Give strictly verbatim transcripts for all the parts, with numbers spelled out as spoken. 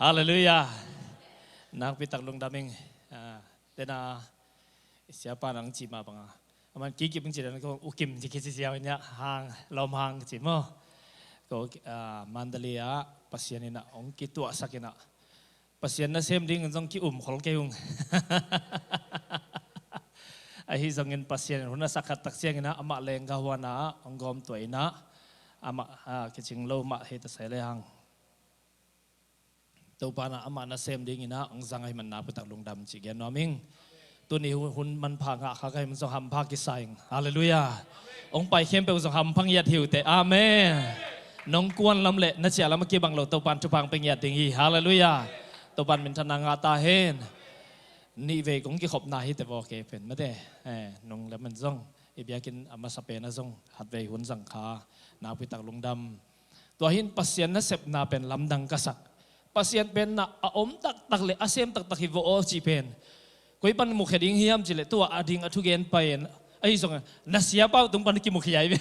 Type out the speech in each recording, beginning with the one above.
Halleluiah. Nakpi tak lungdam ing. Ah, tena i siapa nang ci mah banga, aman kikip ing ci dan ko, ukim ci kici siau in ya, hang, lawm hang ci maw. Ko, ah, Mandalay ah Pasian in ah hong kituahsak in ah, Pasian nasem dingin zong ki-um khol kei ung. Ahi zongin Pasian in hun a sak khat tak ciangin ah, amah lengga huan ah hong gawmtuah in ah, amah, ah, kicing lo mah hi ta sai le hang, Topa in ah amah nasem dingin ah hong zang ahih man nakpi tak lungdam cih gen nuam ing. Tuni hun, hun manpha ngah kha ka hih man zong hampha kisa ing. Halleluiah. Hong pai khempeuh zong hampha ngiat hi uh teh. Amen. Nong kuan lam le na ciah lam a kibang lo, Topa in thupha hong pia ngiat ding hi. Halleluiah. Topa in minthanna ngah ta hen. Nih vei kong kikhopna hi teh vaw, kei pen mate. Eh, nong lam in zong i biakinn a masa pen ah zong khat vei hun zang kha, nakpi tak lungdam. Tua hi in Pasian nasepna pen lamdang ka sak. Pasian pen na a om taktak le a sem taktak hi vaw aw cih pen koi pan mukhia ding hiam cih leh, tua a ding a thugen pai in, ahi zong na siapa uh tung pan kimukhia hi ve.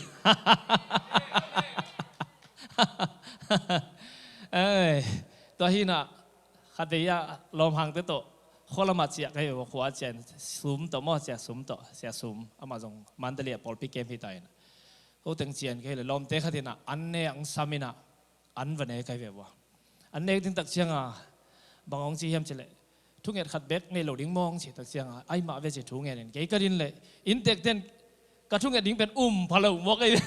Ei, tua hi in ah khat vei ah lawm hangte tawh khua lam ah ciah ka hi uh, khua ah ciah in Sum tawh maw, Sia Sum tawh, Sia Sum, amah zong Mandalay ah pawlpi kem hi ta in ah, ko teng ciah in ka hi leh lawmte khat in ah an ne ang sam in ah an va ne ka hi ve uh a. An nek ding tak ciang a bang hong ci hiam cih leh, thunget khat bek nei lo ding maw hong ci tak ciang a, ai mah ve ci thu ngen in, kei ka din leh innteekte in ka thunget ding pen um pha lo maw ka hi ve.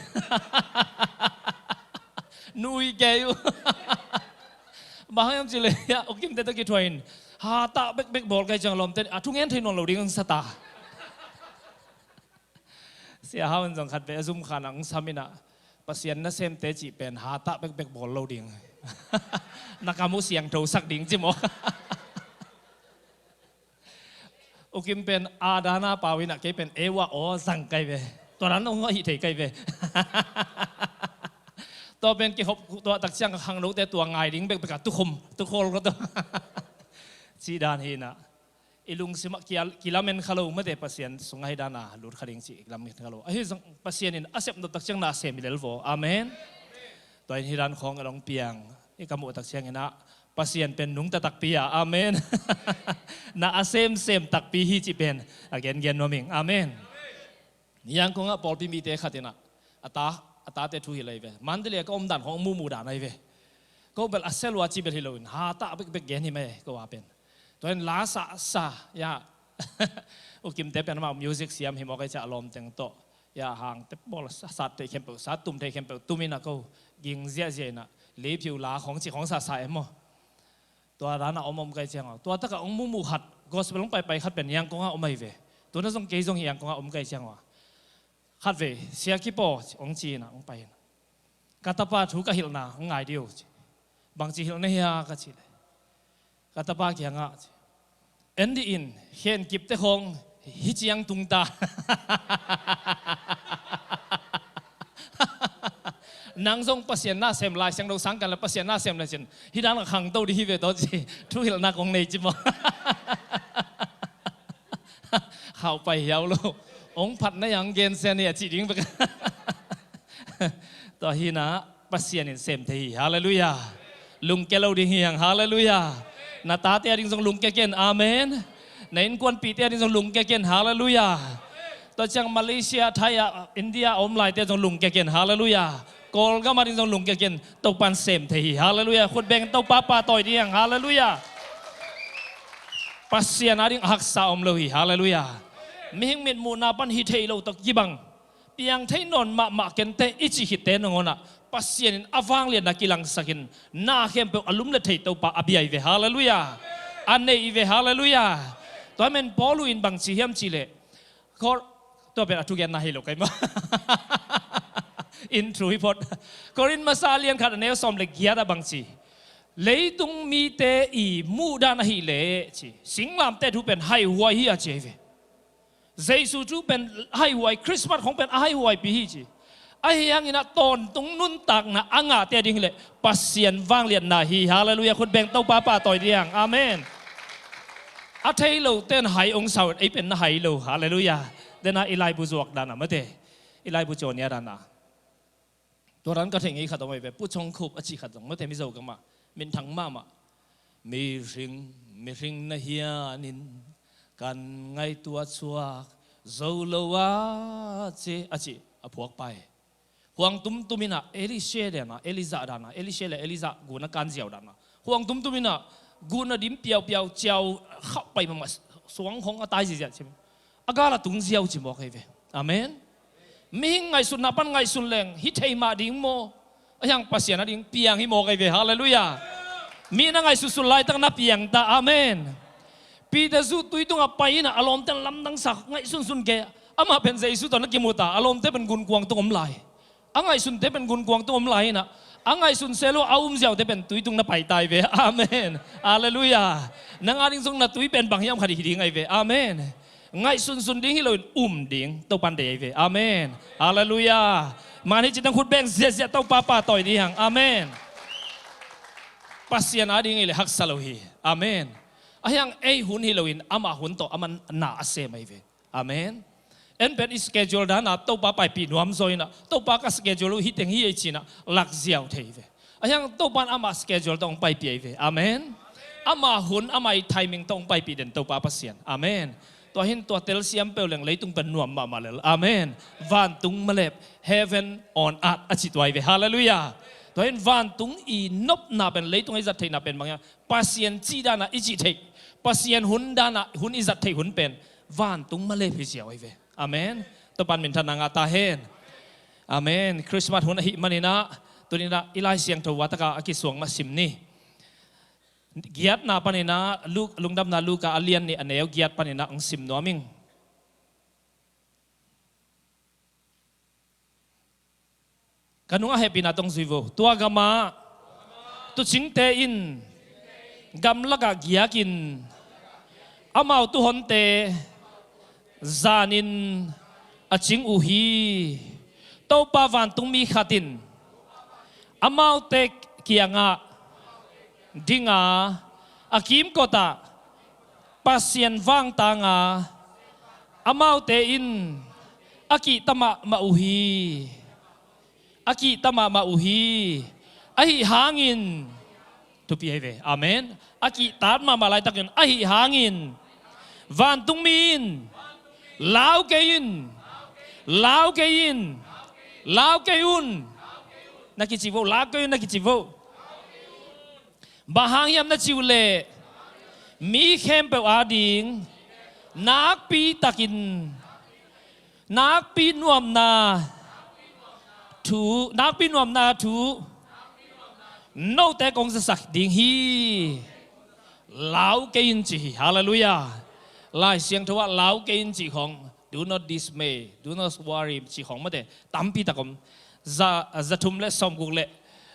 Nui kei uh. Bang hang hiam cih leh, ya, ukimte tawh kithuah in hatah bekbek bawl ka hih ciang lawmte in a thungen thei nawn lo ding hong sa ta. Sia Hau in zong khat vei a zum khan ah hong sam in ah, Pasian nasemte cih pen hatah bekbek bawl lo ding. Na kam uh siangtho sak ding ci maw. Ukim pen Adam a pau in ah, kei pen Eva aw zang ka hi ve. Tua dan hong ahih thei ka hi ve. Tua pen kihop tuah tak ciang khangnote tua ngai ding bekbek a tukhum, tukhawl ko tua. Cih dan hi in ah, i lungsim ah kia, kilamen kha lo mate, Pasian sungah hi dan a lut kha ding cih kilamen kha lo. Ahi zong Pasian in a sep nop tak ciang na sem hi lel vaw. Amen. Tua in hi dan khawng a dong piang i ka muh tak ciangin ah, Pasian pen nungta takpi a. Amen. Na a semsem takpi hi cih pen a gengen nuam ing. Amen. Yangon ah pawlpi mite khat in ah, a ta, a tate thu hilh ahi ve. Mandalay ah ka om dan khawng mumu dan ahi ve. Ko bel a sia lua ci bel hi lo in, hatah bekbek gen hi mai ko a pen. Tua in la sa sa, ya. Ukimte pen amah music siam hi maw, kei ciah a lawm teng tawh, ya, hang tep bawl, sa, sat thei khempeuh sat, tum thei khempeuh tum in ah, ko ging ziahziah in ah, Liphiu la khawng ci khawng sa sa em maw. Tua dan a om om ka hih ciang a, tua tak a hong mumu khat, gospel hong paipai khat pen Yangon ah om ahi ve. Tua na zong kei zong Yangon ah om ka hih ciang a, khat vei, Sia Kipaw hong ci in ah hong pai in ah, ka tapa thu ka hilhna hong ngai dih o ci. Bangci hilh na hia ka cih leh, ka tapa kiangah ci, en dih in, khenkipte khawng hih ciang tung ta. Nang zong Pasian na sem, Lai Siangtho sang kan leh Pasian na sem lecin hih dan a khangto dih hi ve tawh ci. Thuhilhna kong nei ci maw. Khauh pai hiau lo. Hong phat na yang gensia ni a cih ding bek. Tua hi in ah Pasian in sem thei hi. Halleluiah. Lungkia lo ding hi hang. Halleluiah. Na tate a ding zong lungkia ken. Amen. Na innkuanpihte a ding zong lungkia ken. Halleluiah. Tua ciang Malaysia, Thai ah, India a om laite zong lungkia ken. Halleluiah. Kawlgam a ding zong lungkia ken. Topa in sem thei hi. Halleluiah. Khut beng Topa pahtawi ding hang. Halleluiah. Pasian a ding a haksa om lo hi. Halleluiah. Mihing mitmuhna pan hi thei lo tawh kibang, piang thei nawn mahmah kente i cih khitte nangawn ah, Pasian in a vangliatna kilangsak in, na khempeuh a lum le thei Topa a bia hi ve. Halleluiah. A neih hi ve. Halleluiah. Tua men Paul in bang ci hiam cih leh, Kor-, tua pen a thugenna hi lo kai maw. In thu hi phot. Korin masa a lian khat a neu sawm le giat ah bang ci, leitung mite i muhdan ahih leh ci, singlamteh thu pen haihuai hi a ci hi ve. Jesu thu pen haihuai, Christmas khawng pen a haihuaipi hi ci. Ahi hangin ah tawntung nuntakna a ngahte a ding hi leh Pasian vangliatna hi. Halleluiah. Khut beng Topa pahtawi ding hang. Amen. A thei lote in hai hong sa uh, ei pen na hai lo. Halleluiah. Dena i laibu zuak dan a mate, i laibu caw nia dan a, tua dan ka thei ngei khat om ahi ve. Pu Chong Khup a cih khat zong mate, Mizo gam ah minthang mahmah. Mihring, mihring na hianin kan ngaihtuah chuak zo lo a ci, a ci a phuak pai. Huang tumtum inah Elisha dana, Elijah dana, Elisha le Elijah guna kan ziau dana. Huang tumtum inah guna dim piaupiau ciau khauh pai mahmah, suang khong a tai ziziah cim. A gal a tung ziau ci mawk ahi ve. Amen. Mihing ngaihsutna pan ngaihsun leng hi thei mah ding maw? A hiang Pasian a ding piang hi mawk ahi ve. Halleluiah. Mi na ngaihsutsun laitak na piang ta. Amen. Peter zu tui tungah pai inah a lawmte lamdangsak ngaihsunsun kei. Amah pen Jesu tawh na kimu ta. A lawmte pen gunkuang tung om lai. A ngaihsunte pen gunkuang tung om lai inah a ngaihsun selo a um ziaute pen tui tung na pai tai ve. Amen. Halleluiah. Nang a ding zong na tui pen bang hiam khat hi ding ahi ve. Amen. Ngaihsunsun ding hi loin um ding Topan dei ahi ve. Amen. Halleluiah. Man hi citang khut beng ziahziah Topa pahtawi ding hang. Amen. Pasian a ding hi le haksa lo hi. Amen. A hiang ei hun hi loin ama hun tawh aman na a sem ahi ve. Amen. En pen i schedule dana Topa paipih nuam zaw inah Topa ka schedule uh hi teng hi ei cinah lak ziau thei ve. A hiang Topa in ama schedule tawh hong paipih ahi ve. Amen. Ama hun ama i timing tawh hong paipih den Topa Pasian. Amen. Tua hin tua telsiam peuh leng leitung pen nuam mahmah lel. Amen. Vantung malep, heaven on earth a ci tua ahi ve. Halleluiah. Tua hin vantung i nopna pen leitung a i zat theihna pen bang hiam? Pasian cih dana i cih theih, Pasian hun dana hun i zat theih hun pen vantung malep hi ziau ahi ve. Amen. Topan minthanna ngah ta hen. Amen. Christmas hun ahih maninah tuninah i Lai Siangtho a taka a kisuang mah sim ni. Giatna paninah Lu-, Lungdamna Luka a lian nih a neu giat paninah hong sim nuam ing. Ka nungah hehpihna tawh hong zui vo. Tua gamah tuucingte in gamlakah giakin amau tuuhonte zanin a cing uh hi. Topa vantungmi khat in amaute kiangah dinga a kimkotah Pasian vangtanga amaute in a kihta mahmah uh hi. A kihta mahmah uh hi. Ahi hangin thupi ahi ve. Amen. A kihtat mahmah laitakin ahi hangin vantungmi in lau kei in, lau kei in, lau kei un. Na kici vo, lau kei un na kici vo. Bang hang hiam na cih uh leh mi khempeuh ading nakpi takin nakpi nuamna thu, nakpi nuamna thu note kong zasak ding hi. Lau kei in ci hi. Halleluiah. Lai Siangtho ah lau kei in ci khong, do not dismay, do not worry ci khong mate tampi tak om. Za, za thum le sawmguk le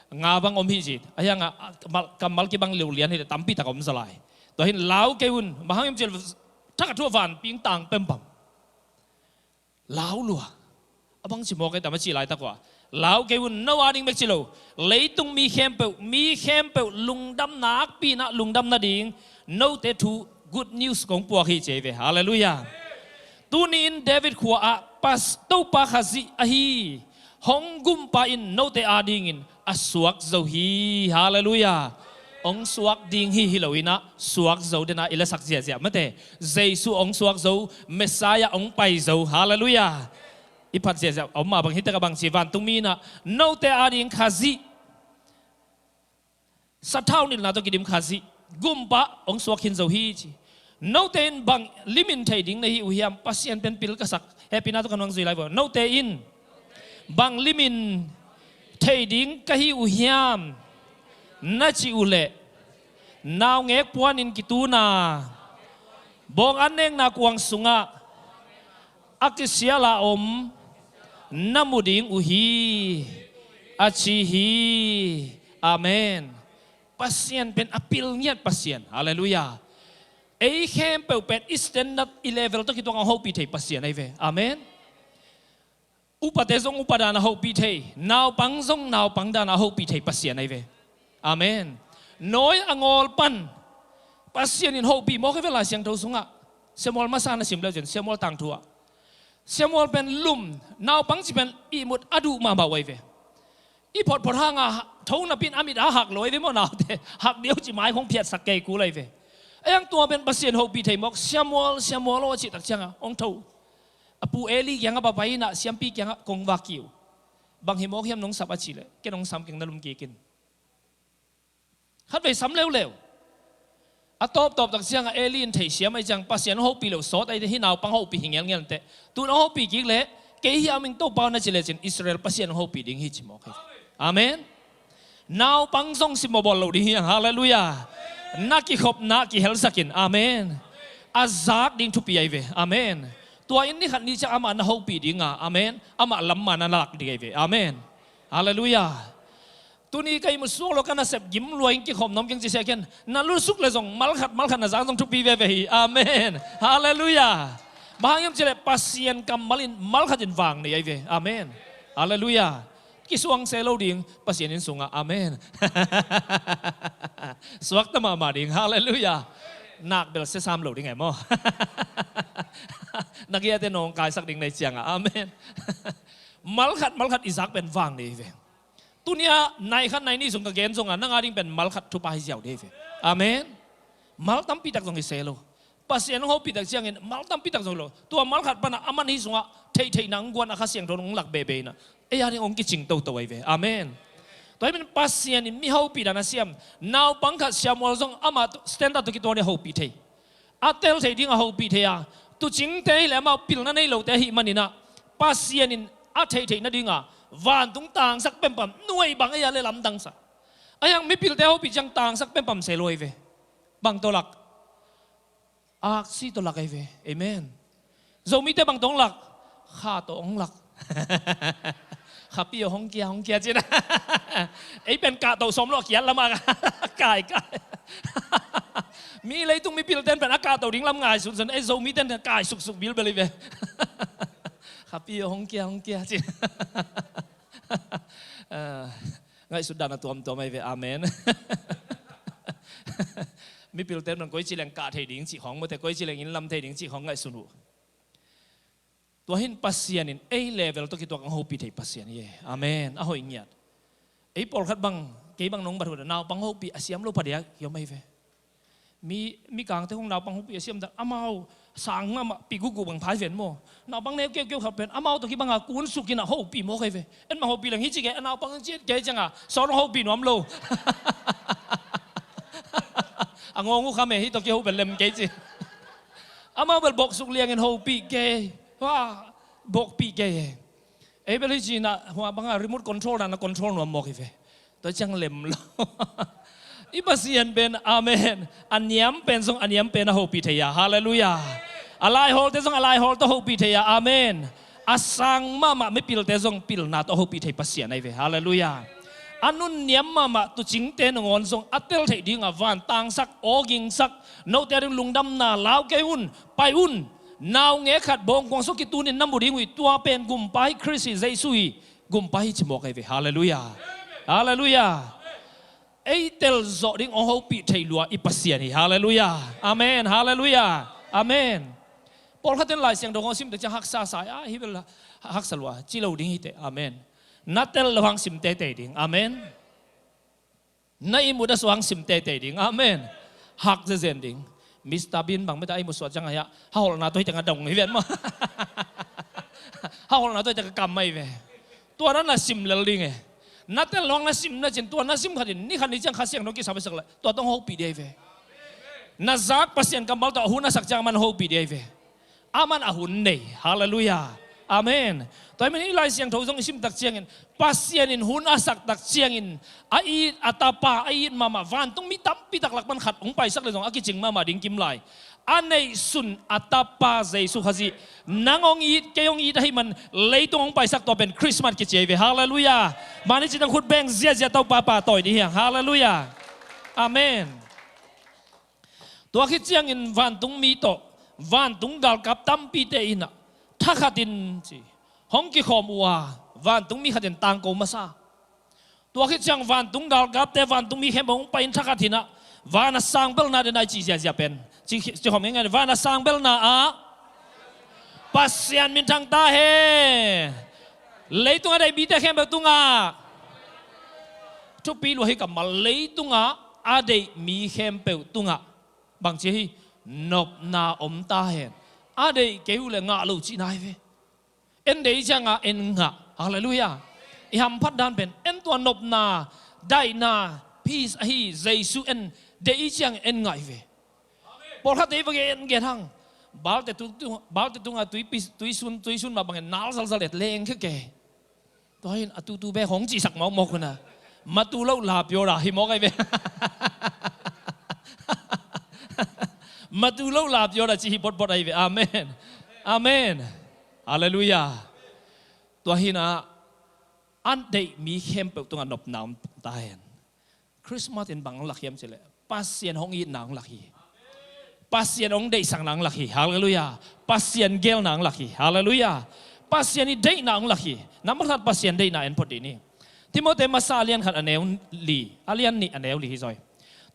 nga bang om hi ci. A hiangah kammal, kammal kibang liulian hi le tampi tak om za lai. Tua hin lau kei un, bang hang hiam cih leh thak a thu a vanpi tang pempam. Lau lua. A bang ci mawk ei tam a cih laitak uh a, lau kei un, no ading bek ci lo, leitung mi khempeuh, mi khempeuh lungdam nakpi inah lungdam nading note thu good news kong puak hi ci ahi ve. Halleluiah. Tuni in David khua ah Topa Khazih ahi hong gumpa in note adingin a suak zo hi. Halleluiah. Hong suak ding hi hi lo inah suak zo dena i lasak ziahziah mate. Jesu hong suak zo, Messiah hong pai zo. Halleluiah. I phat ziahziah a om mah bang hi tek a bang ci, vantungmi inah note ading Khazih, sathau nilhna tawh kidim Khazih, gumpa hong suak khin zo hi ci. Note in bang limin thei ding na hi uh hiam? Pasian pen pil ka sak. Hehpihna tawh ka nuang zui lai vo. Note in bang limin thei ding ka hi uh hiam na cih uh leh, naungek puanin kituna bawng an nekna kuang sungah a kisiala om na mu ding uh hi, a ci hi. Amen. Pasian pen a pil ngiat Pasian. Halleluiah. Ei khempeuh pen i standard, i level tawh kituak a hopih thei Pasian ahi ve. Amen. Upate zong upa dana hopih thei, naupang zong naupang dana hopih thei Pasian ahi ve. Amen. Nawi a ngawl pan Pasian in hopih mawk ahi ve. Lai Siangtho sungah Samuel masa na sim leu cin, Samuel tangthu ah Samuel pen lum, naupang ci pen ihmut a duh mahmah uh ahi ve. I photphot hanga Tho napi in a mit a hak lo ahi ve maw, naute. Hak deuh ci mai khong phiatsak kei kul ahi ve. Ahi hang tua pen Pasian hopih thei mawk, Samuel, Samuel aw a cih tak ciangah hong tho. A pu Eli kiangah va pai in ah, siampi kiangah kong va kiu. Bang hi mawk hiam nong sap a cih leh, ken hong sam keng, na lum kik in. Khatvei sam leuleu. A tawptawp tak ciangah Eli in theisiam ahih ciang, Pasian hong hopih lo sawt ahi teh, hih naupang hopih hi ngelngel inteh. Tun hong hopih kik leh, kei hi a ming Topa na ci lecin Israel Pasian hong hopih ding hi ci mawk hi. Amen. Naupang zong simawh bawl lo ding hi hang. Halleluiah. Na kikhopna kihelsak in. Amen. A zak ding thupi ahi ve. Amen. Tua in ni khat ni ciang amah na hopih ding a. Amen. Amah lam ma na lak ding ahi ve. Amen. Halleluiah. Tuni ka ihmu suak lo, ka nasep gim lua in kikhawm nuam keng ci sia ken. Na lusuk leh zong mal khat, mal khat na zak zong thupi veve hi. Amen. Halleluiah. Bang hang hiam cih leh Pasian kammal in mal khat in vang nei ahi ve. Amen. Halleluiah. Kisuang se lo ding Pasian inn sungah. Amen. Suakta mahmah ding. Halleluiah. Nak bel sesam lo ding e maw. Na giate nawngkaisak ding nei ciangah. Amen. Mal khat, mal khat i zak pen vang nei ve. Tuni-ah nai khat nai nih sung ka gen zongah nang a ding pen mal khat thupha hi ziau dei ve. Amen. Mal tampi tak zong hi se lo. Pasian hong hopih tak ciangin mal tampi tak zong hi lo. Tua mal khat panah a man hi sungah theihtheihna hong guan a Kha Siangtho hong lak behbeh inah ei a ding hong kicing toto ahi ve. Amen. Tua hi pen Pasian in mi hopih dan a siam. Naupang khat Samuel zong amah standard tawh kituak in hopih thei. A tel thei ding a hopih thei a, tuucingte hileh amau pilna nei lote ahih maninah Pasian in a theihtheih nadinga vantung tangsak pempam nuai bang ei a le lamdangsa. Ahi hang mipilte a hopih ciang tangsak pempam se lo ahi ve. Bang tawh lak? Aksi tawh lak ahi ve. Amen. Zomite bang tawh hong lak? Kha tawh hong lak. Khapi aw hong kia, hong kia cin. Ei pen kahto sawm lo a kiat lamah kai kai. Mi leitung mipilten pen a kahto ding lam ngai sunsun, ei Zomiten kai suksuk bilbel hi ve. Khapi aw hong kia, hong kia cin. Ah, ngaihsut dan a tuamtuam ahi ve. Amen. Mipilten pen koici leng kah thei ding cih khawng mawte, koici leng inn lam thei ding cih khawng ngaihsun uh. Tua hin Pasian in ei level tawh kituak hong hopih thei Pasian hi e. Amen. A hoih ngiat. Ei pawlkhat bang, kei bang nong bat uh a naupang hopih a siam lo pha dia kiom ahi ve. Mi, Mikangte hong naupang hopih a siam dan amau sang mahmah, pi gukguk bang phai ven maw. Naupang neu keukeu khat pen amau tawh kibanga kunsuk inah hopih mawk ahi ve. En bang hopih leng hi ci kei, a naupang ciat kei cianga sawt hong hopih nuam lo. A ngawng uh kham e, hih tawh kiho bel lem kei ci. Amau bel boksuk liangin hopih kei. Hua, bokpih kei e. Ei bel hi cinah hua banga remote control dan a control nuam mawk hi ve. Tua ciang lem lo. I Pasian pen, amen. A niam pen zong a niam pen a hopih thei a. Halleluiah. A laihawlte zong a laihawlte hopih thei a. Amen. A sang mahmah mipilte zong pilna tawh hopih thei Pasian ahi ve. Halleluiah. A nunniam mahmah tuucingte nangawn zong a tel theih dinga van tangsak, aw gingsak, note a ding lungdamna lau kei un, pai un. Naungek khat bawngkuang sung kitunin na mu ding uh hi, tua pen gumpa hi, Khrist hi, Jesu hi, gumpa hi ci mawk ahi ve. Halleluiah. Halleluiah. Ei tel zawh ding hong hopih thei lua i Pasian hi. Halleluiah. Amen. Halleluiah. Amen. Pawlkhat in Lai Siangtho hong sim tak ciang haksa sa a, hih bel haksa lua ci lo ding hi teh. Amen. Na tel lo hang sim teitei ding. Amen. Na ihmut a suang sim teitei ding. Amen. Hak zezen ding. Mister Bean bang mita a ihmut suat ciang ahi a, haholhna tawh hi teng a dong hi ven maw. Haholhna tawh hi teng a kam ahi ve. Tua na na sim lel ding e. Na tel lo hang na sim na cin, tua na sim khatin ni khat ni ciang Kha Siangtho kisam a sak le tua tawh hong hopih ding ahi ve. Na zak Pasian kammal tawh a hun a sak ciang a man hopih ding ahi ve. A man a hun nei. Halleluiah. Amen. Tua hi man i Lai Siangtho zong i sim tak ciangin Pasian in hun a sak tak ciangin a it a tapa, a it mahmah vantung mi tampi tak lak pan khat hong paisak le zong a kicing mahmah ding kim lai. A neihsun a tapa Jesu Khazih nang hong it, kei hong it ahih man leitung hong paisak tua pen Christmas kici ahi ve. Halleluiah. Mani ci tang khut beng ziazia Topa pahtawi ding hi hang. Halleluiah. Amen. Tua khit ciangin vantung mi tawh vantung galkap tampite inah thakhatin ci hong kikhawm uh a, vantung mi khatin tangko masa. Tua khit ciang vantung galkapte vantung mi khempeuh hong pai in thakhat hinah van a sang belna den a i cih ziazia pen ci, ci khawm ngeingai, van a sang belna ah Pasian minthang ta hen. Leitung a deih mite khempeuh tungah thupi lua hi kammal, leitungah a deih mi khempeuh tungah bangci hi, nopna om ta hen. A deih kei uh le ngah lo cihna hi ve. En deih ciangah en ngah. Halleluiah. I hamphat dan pen en tua nopna, daihna, peace ahi Jesu en deih ciang en ngah hi ve. Pawlkhatte i va gen gen hang, balte tu, tu, balte tungah tuipi, tuisun, tuisun mah bangin nal zalzal et leng kheke. Tua hin a tutu bek hong cihsak mawkmawk hun a, matu loh la piawra hi mawk ahi ve. Matu loh la piawra ci hi botbot ahi ve. Amen. Amen. Halleluiah. Tua hin a, an deih mi khempeuh tungah nopna om ta hen. Christmas in bang hong lak hiam cileh, Pasian hong itna hong lak hi. Pasian hong deihsakna hong lak hi. Halleluiah. Pasian gelna hong lak hi. Halleluiah. Pasian i deihna hong lak hi. Nambat khat Pasian deihna en phot dih ni. Timote masa a lian khat a neu li, a lian nih a neu li hi zaw hi.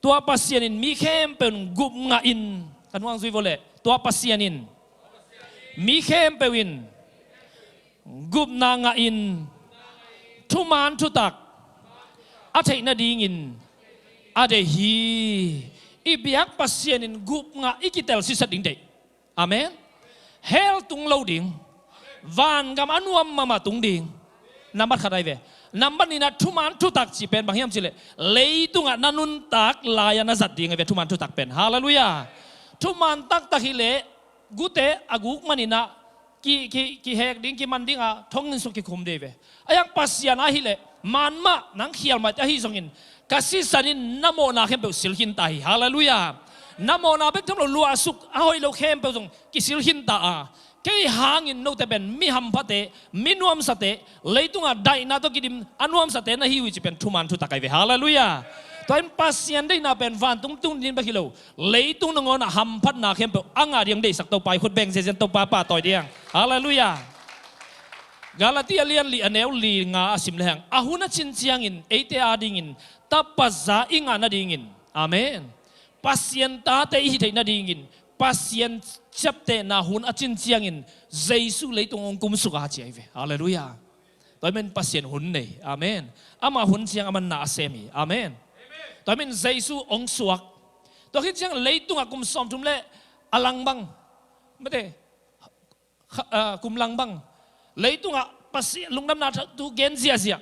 Tua Pasian in mi khempeuh in gup ngahin, ka nuang zui vawleh, tua Pasian in mi khempeuh in gupna ngahin thuman thutak a theih nadingin a deih hi. I biak Pasian in gup ngah i kitel siset ding deih. Amen. Hell tung lo ding. Vangam a nuam mahmah tung ding. Nambat khat ahi ve. Nambat nihna thuman thutak cih pen bang hiam cileh, leitungah na nuntak lai-a na zat ding ahi ve thuman thutak pen. Halleluiah. Thuman taktak hileh gute a guk maninah ki, ki, kihek ding, kiman dingah thongin suk kikhum dei ve. A hiang Pasian ahileh man mah nang khial mai ahi zongin ka sisan in na mawhna khempeuh silkhin ta hi. Halleluiah. Na mawhna bek tham lo, luahsuk a hoih lo khempeuh zong kisilkhin ta a, kei hangin note pen mi hamphate, mi nuamsate, leitungah daihna tawh kidim a nuamsate na hi uh hi ci pen thuman thutak ahi ve. Halleluiah. Tua in Pasian deihna pen vantung tungding bek hi lo, leitung nangawnah hamphatna khempeuh a ngah ding deihsak Topa i khut beng ziazian Topa pahtawi ding. Halleluiah. Galatia lian li a neu li nga a sim lehang, a hun a cin ciangin eite adingin tapa za i ngah nadingin, amen, Pasian tate i hih theih nadingin Pasian ciaptehna hun a cin ciangin Jesu leitung hong kumsuk a ci ahi ve. Halleluiah. Tua hi men Pasian hun nei. Amen. Amah hun ciang amah na a sem hi. Amen. Tua hi men Jesu hong suak. Tua khit ciang leitungah kum sawmthum le a lang bang, mate, kha-, ah, kum lang bang, leitungah Pasian lungdamna thu gen ziahziah.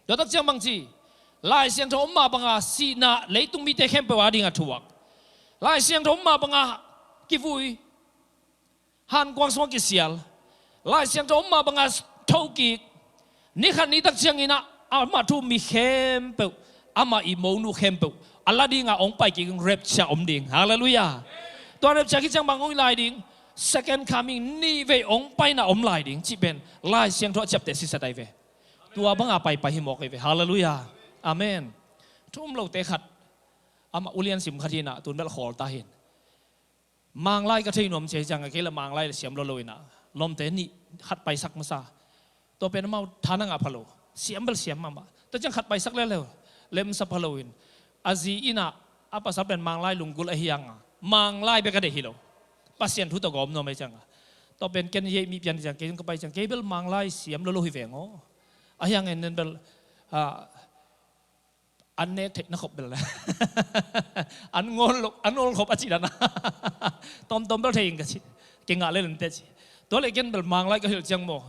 Tua tak ciang bangci, Lai Siangtho om mah banga sihna leitung mite khempeuh adingah thuak. Lai Siangtho om mah banga kivui, hankuang sungah kisial. Lai Siangtho om mah banga thokik. Ni khat ni tak cianginah amah thu mi khempeuh, amah i monu khempeuh a la dinga hong pai kik ding, rapture om ding. Halleluiah. Tua rapture khit ciang bang hong lai ding? Second coming, nih vei hong paina om lai ding cih pen Lai Siangtho a ciapteh siset ahi ve. Tua banga paipai hi mawk ahi ve. Halleluiah. Amen. Thu um lote khat, amah ulian sim khat hinah tun bel khawl ta hin. Manglai ka thei nuam cia hi ciangah kei le Manglai le siam lo lo inah lawmte nih khat paisak masa. Tua pen amau tha na ngah pha lo. Siam bel siam mahmah. Tua ciang khat paisak leuleu, lemsa pha lo in, a zi inah a pasal pen Manglai lunggulh ahi hangah Manglai bek a deih hi lo. Pasian thu tawh gawm nuam ahi ciangah, tua pen ken yeih mi pian hi ciang, kei zong ka pai ciang kei bel Manglai siam lo lo hi veng aw. Ahi hangin nen bel, ah, an nek theih na khop bel an ngawl lo, an ngawl khop a cih dan a. Tawmtawm bel thei ing ka cih. Kei ngah lel inteh ci. Tua leh ken bel Manglai ka hilh ciang maw,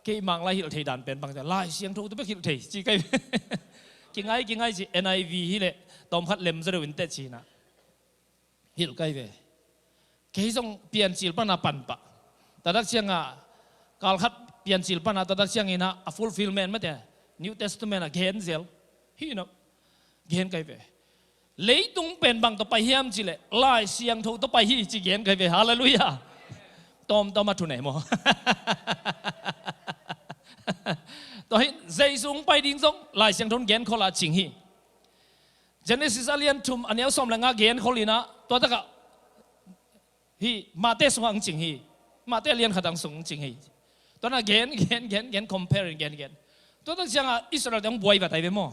kei Manglai hilh thei dan pen bang ciang, Lai Siangtho tu bek hilh thei ci kai. Kingai, kingai ci, N I V hileh tawmkhat lem zaw deuh inteh ci inah hilh kai ve. Kei zong Piancil pana pan pah. Tua tak ciangah, kalkhat Piancil pana tua tak cianginah a fulfillment mate, New Testament ah gen zel hi no. Gen kai ve. Leitung pen bang tawh pai hiam cileh Lai Siangtho tawh pai hi ci gen kai ve. Halleluiah. Tawmtawm a thu nei maw? Tua hi Jesu hong pai ding zong Lai Siangtho in gen khol a cing hi. Genesis a lian thum a neu sawm le nga gen khol inah tua takah hi Mate sungah hong cing hi. Mate a lian khat hong sung hong cing hi. Tua na gen, gen, gen, gen, compare in gen, gen. Tua tak ciangah Israel te hong buai vat ahi ve maw?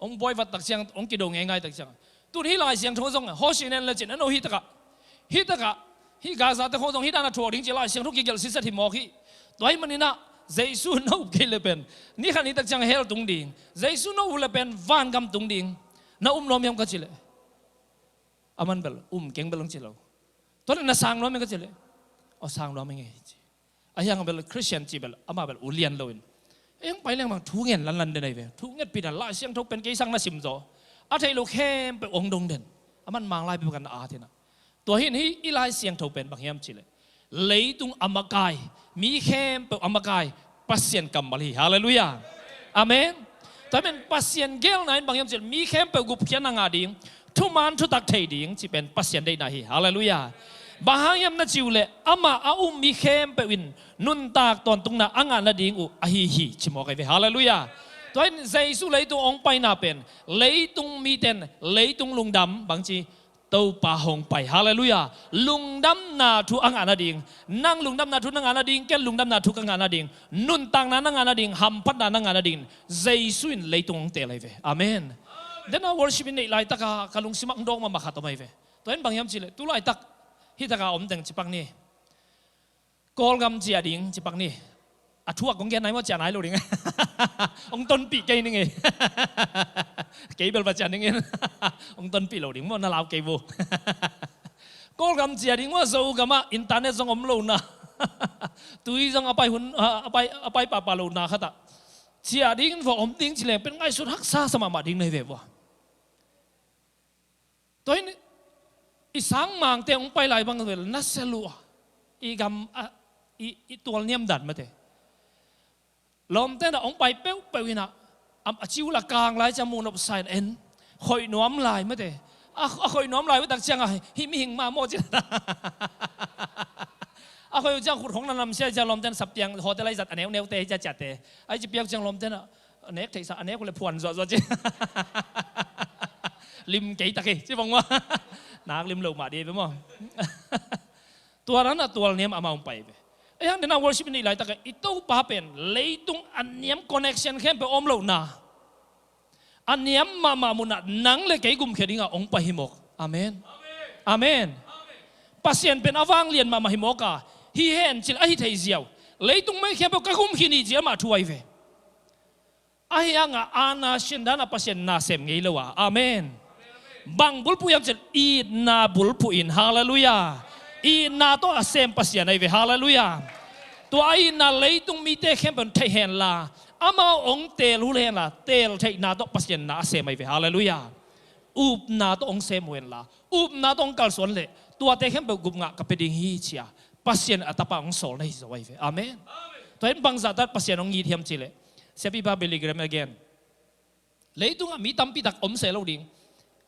Hong buai vat tak ciang hong kido ngeingai tak ciangah, tun hi Lai Siangtho zong hosinen le cin a no hi takah, hi takah, hi Gaza te khong zong hi dana thuak ding ci Lai Siangtho kigelh siset hi mawk hi. Tua hi maninah Jesu na up kei le pen ni khat ni tak ciang hell tung ding. Jesu na up le pen vangam tung ding. Na um nuam hiam ka ci le, aman bel um keng bel hong ci lo. Tua le na sang nuam hiam ka ci le, aw sang nuam hi ngei ci. A hiang bel Christian ci bel ama bel ulian lo in, ei hong pai leng bang thu ngen lanlan den ahi ve. Thu ngetpih dan Lai Siangtho pen kei sang na sim zaw, a theih lo khempeuh hong dong den. Aman Manglai bia kan a at hi na. Tua hi in hih i Lai Siangtho pen bang hiam ci le, leitung a makai, mi khempeuh a makai Pasian kammal hi. Halleluiah. Amen. Tua hi pen Pasian geelna in bang hiam ci le, mi khempeuh gupkhiatna ngah ding, thuman thutak thei ding ci pen Pasian deihna hi. Halleluiah. Bang hang hiam na ci uh le, amah a um mi khempeuh in nuntak tawntungna a ngah nading uh ahi hi ci mawk ahi ve. Halleluiah. Tua hi in Jesu leitung hong paina pen leitung mite in leitung lungdam bangci, Topa hong pai. Halleluiah. Lungdamna thu a ngah nading, nang lungdamna thu na ngah nading, ken lungdamna thu ka ngah nading, nuntakna na ngah nading, hamphatna na ngah nading Jesu in leitung hong teel ahi ve. Amen. Dena worship i neih laitaka ka lungsim ah hong dawng mahmah khat om ahi ve. Tua in bang hiam ci le, tu laitak hih taka om teng ci pak ni. Kawlgam ciah ding ci pak ni. A thu a kong gen nai maw, ciah nai lo ding. Hong tonpih kei ning ei. Kei bel va ciah ning in. Hong tonpih lo ding maw, na lau kei vo. Kawlgam ciah ding maw, Zogam ah internet zong om lo na. Tui zong a pai hun, a pai, a pai pahpah lo na khat ah ciah ding in va om ding ci leng pen ngaihsut haksa sa mahmah ding na hi ve vua. Tua hi in i sangmangte hong pai lai bang vel na sia lua, i gam a, i, i tualniam dan mate. Lawmte na hong pai peuhpeuh hi na, a, a ciu la kang lai cia muh nop sa in en, khoih nuam lai mate. A, a khoih nuam lai uh tak ciang a, hih mihing mah maw ci na. A khoih uh ciang khut hong na namsia cia lawmte na sap piang hotel ai zat a neuneute cia ciate. Ai ci piak ciang lawmte na, a nek theihsa, a nek uh le phuan zuahzuah ci. Lim kei tak hi ci bang maw. Nak lim lo mah di ve maw. Tua dan a tualniam amah hong pai ve. Ei hang dena worship i neih laitak a i Topa pen leitung a niam connection khempeuh om lohna, a niam mahmah munah nang le kei gumkhia dingah hong pai hi mawk. Amen. Amen. Pasian pen a vanglian mahmah hi mawk a, hi hen cil a hi thei ziau. Leitung mei khempeuh ka gumkhia ni ci amah thu ahi ve. Ahi hangah aana sian danah Pasian na sem ngei lo a. Amen. Bang bulphuh hiam cih leh itna bulphuh in. Halleluiah. Itna tawh a sem Pasian ahi ve. Halleluiah. Tua a itna leitung mite khempeuh in theih henla, amau hong teel hul henla, teel theihna tawh Pasian na a sem ahi ve. Halleluiah. Upna tawh hong sem uh henla, upna tawh hong kalsuan leh tuate khempeuh gupngah ka pia ding hi ci-a Pasian a Tapa hong sawl na hi zo ahi ve. Amen. Tua in bangzahtat Pasian hong it hiam cih leh, siapipa Billy Graham a gen, leitungah mi tampi tak om seh lo ding,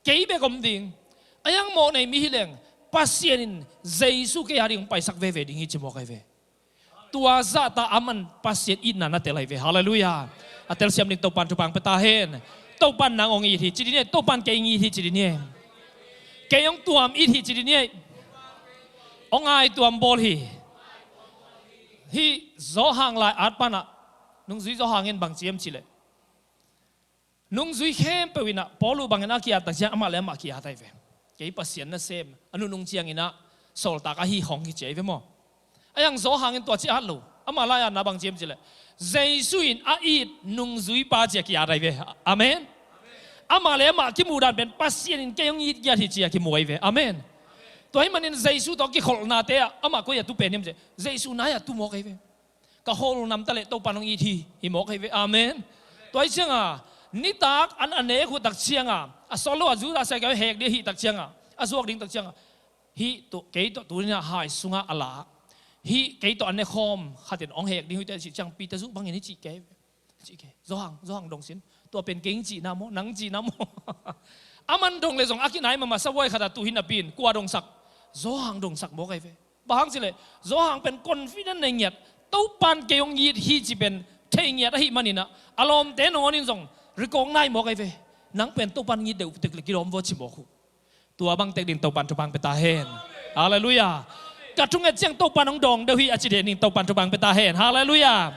kei bek om ding. A hiang mawh nei mi hi leng Pasian in Jesu kei a ding hong paisak veve ding hi ci mawk ahi ve. Tua zahta aman Pasian itna na tel ahi ve. Halleluiah. A telsiam ding Topan thupha hong pia ta hen. Topan nang hong it hi ci ding hi. Topan kei hong it hi ci ding hi. Kei hong tuam it hi ci ding hi. Hong ai tuam bawl hi. Hih Zawhang lai at panah nungzui Zawhang in bang ci hiam cih leh, nungzui khempeuh inah Paul uh bangin a ki-at tak ciang amah le amah ki-at ahi ve. Kei Pasian na sem, a nunung cianginah sawltak ahi khong hi ci ahi ve maw. A hiang Zawhang in tua ci at lo. Amah lai-atna bang ci hiam cih leh, Jesu in a it nungzuipa ci-a ki-at ahi ve. Amen. Amah le amah kimuh dan pen Pasian in kei hong it ngiat hi ci-a kimu ahi ve. Amen. Tua hih manin Jesu tawh kikholhnate ah amah koi a tu pen hiam cih leh, Jesu nai-ah tu mawk ahi ve. Ka hol namta leh Topan hong it hi, hi mawk ahi ve. Amen. Tua hi cianga nitak an a nek uh tak cianga a sawt lo a Judas Iskariot hek ding ahih tak cianga, a zuak ding tak cianga, hih tawh kei tawh tuninah hai sungah a la, hih kei tawh a nekhawm khatin hong hek ding uh hi teh cih ciang Peter zuh bangin hi cih kei ve. Cih kei. Zawhang, Zawhang dong sin. Tua pen kei hong cihna maw, nang cihna maw? Aman dong leh zong a kinai mahmah sabuai khatah tuhin a pin kua dongsak? Zawhang dongsak mawk ahi ve. Bang hang cih leh Zawhang pen confident nei ngiat, Topan kei hong it hi ci pen thei ngiat ahih maninah a lawmte nangawn in zong recognize mawk ahi ve. Nang pen Topan it deuh tek leh kilawm vua ci mawk uh. Tua bang tek ding Topan thupha hong pia ta hen. Halleluiah. Ka thunget ciang Topan hong dawng deuh hi a ci den ding Topan thupha hong pia ta hen. Halleluiah.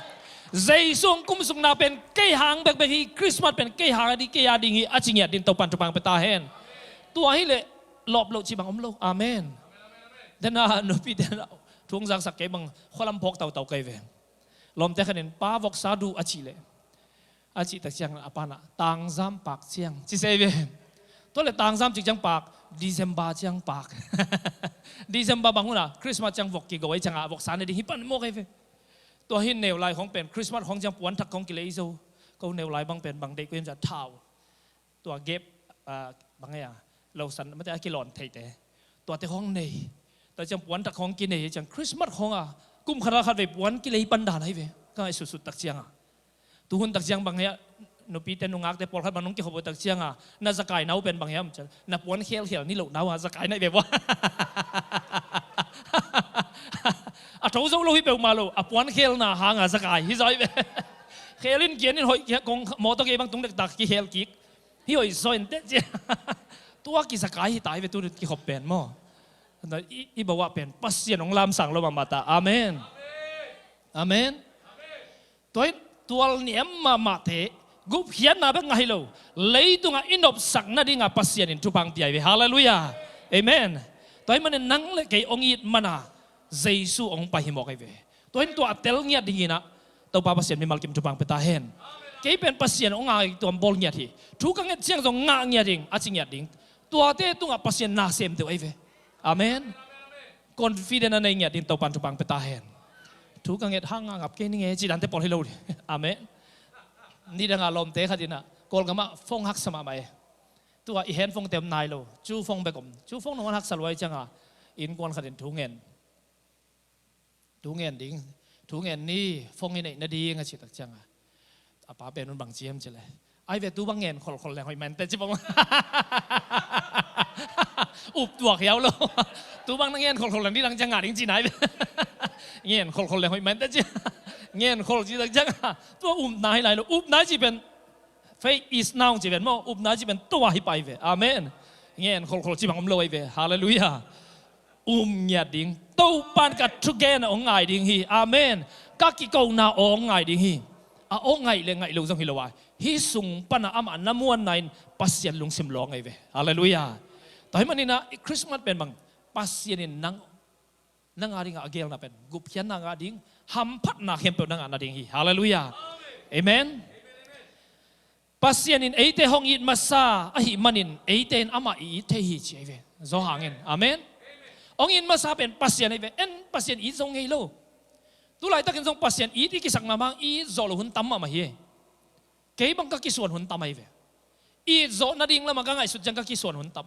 Jesu hong kumsukna pen kei hang bekbek hi, Christmas pen kei hang a ding, kei a ding hi a ci ngiat ding Topan thupha hong pia ta hen. Tua hileh lawp loh cih bang om lo. Amen. Dena nupite na thu hong zaksak kei bang khualam phawk tautau kei ve. Lawmte khat in, "Pa, voksa duh," a cih leh, a cih tak ciang a pa in ah, "Tangzam pak ciang," ci se ve. Tua leh tangzam cik ciang pak, December ciang pak. December bang hun ah Christmas ciang vok kigo ahih ciangin voksa ne ding hi pan mawk ahi ve. Tua hi neu lai khawng pen Christmas khawng ciang puan thak khawng kilei zo. Ko neu lai bang pen bang deih ko hiam cih leh thau, tua gap, ah, bang hiam, losan mate a kilawn theite, tuate khawng nei. Tua ciang puan thak khawng kinei ciang Christmas khawng ah kum khat ah khat vei puan kilei pan dan ahi ve. Ka ngaihsutsut tak ciang a, tuhun tak ciang bang hiam, nupite nungakte pawlkhat bang nong kikhop uh tak ciang a, na zakai na uh pen bang hiam cih leh, na puan khelkhel ni loh na uh a zakai na hi ve bua. A tho zo lo hi peuhmah lo, a puan khelna hang a zakai hi zaw hi ve. Khel in, kian in, hoih kia kong mawtaw kei bang tung dektak kikhel kik. Hi hoih zaw inteh ci. Tua kizakai hi ta hi ve tu kikhop pen maw. I, i bawah pen Pasian hong lamsang lo mahmah ta. Amen. Amen. Tua hi tual niam mahmahte, gupkhiatna bek ngah hi lo, leitungah i nopsak nadingah Pasian in thupha hong pia hi ve. Halleluiah. Amen. Tua hi manin nang le kei hong it mana Jesu hong pai hi mawk ahi ve. Tua hi in tua a tel ngiat dingin ah Topa Pasian mimal kim thupha hong pia ta hen. Kei pen Pasian hong ngai tuam bawl ngiat hi. Thu ka nget ciang zong ngah ngiat ding, a ci ngiat ding. Tuate tungah Pasian na sem deuh ahi ve. Amen. Confident a nei ngiat ding Topa in thupha hong pia ta hen. Thu ka nget hang ngah ngap kei ning e ci dante pawl hi lo ding. Amen. Nidang a lawmte khat in ah Kawlgam ah phone haksa mahmah e. Tua i handphone te om nai lo. Cu phone bek om. Cu phone nangawn haksa lua ahih ciang a, innkuan khat in thu ngen. Thu ngen ding, thu ngen ni, phone i neih nading a cih tak ciang a, a pa pen un bang ci hiam cih leh, "Ai ve, tu bang ngen kholkhol leng hoih mah inteh," ci bang. Up tuak hiau lo. "Tu bang na ngen kholkhol leng nidang ciang ngah ding," ci nai ve. "Ngen kholkhol leng hoih mah inteh," ci. Ngen khol ci tak ciang a, tua upna hi lai lo. Upna ci pen faith is now ci pen maw, upna ci pen tua hi pah hi ve. Amen. Ngen kholkhol ci bang om lo ahi ve. Halleluiah. Um ngiat ding. Topa in ka thugen a hong ngai ding hi. Amen. Ka kikona a hong ngai ding hi. A hong ngaih le ngaih lo zong hi lo a, hih sung pan a amah na muanna in Pasian lungsim lawng ahi ve. Halleluiah. Tua hi manin ah i Christmas pen bang, Pasian in nang, nang a dingah a geelna pen gupkhiatna ngah ding, hamphatna khempeuh na ngah nading hi. Halleluiah. Amen. Pasian in eite hong it masa ahih manin eite in amah i it thei hi ci ahi ve. Johan in. Amen. Hong it masa pen Pasian ahi ve. En Pasian it zo ngei lo. Tulaitakin zong Pasian it i kisak mahmah, i it zawh loh hun tam mahmah hi. Kei bang ka kisuan hun tam ahi ve. It zawh nading lamah ka ngaihsut ciang ka kisuan hun tam.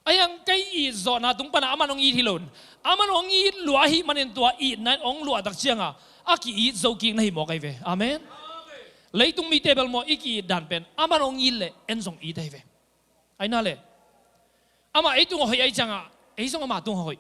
Ahi hang kei it zawhna tung pan a aman hong it hi lo in, aman hong it lua ahih manin tua itna in hong luah tak ciang a, a ki-it zo kik na hi mawk ahi ve. Amen. Leitung mite bel maw, i ki-it dan pen aman hong it leh en zong it ahi ve. Ahi na leh, amah ei tungah hoih ahih ciang a, ei zong ama tungah hoih.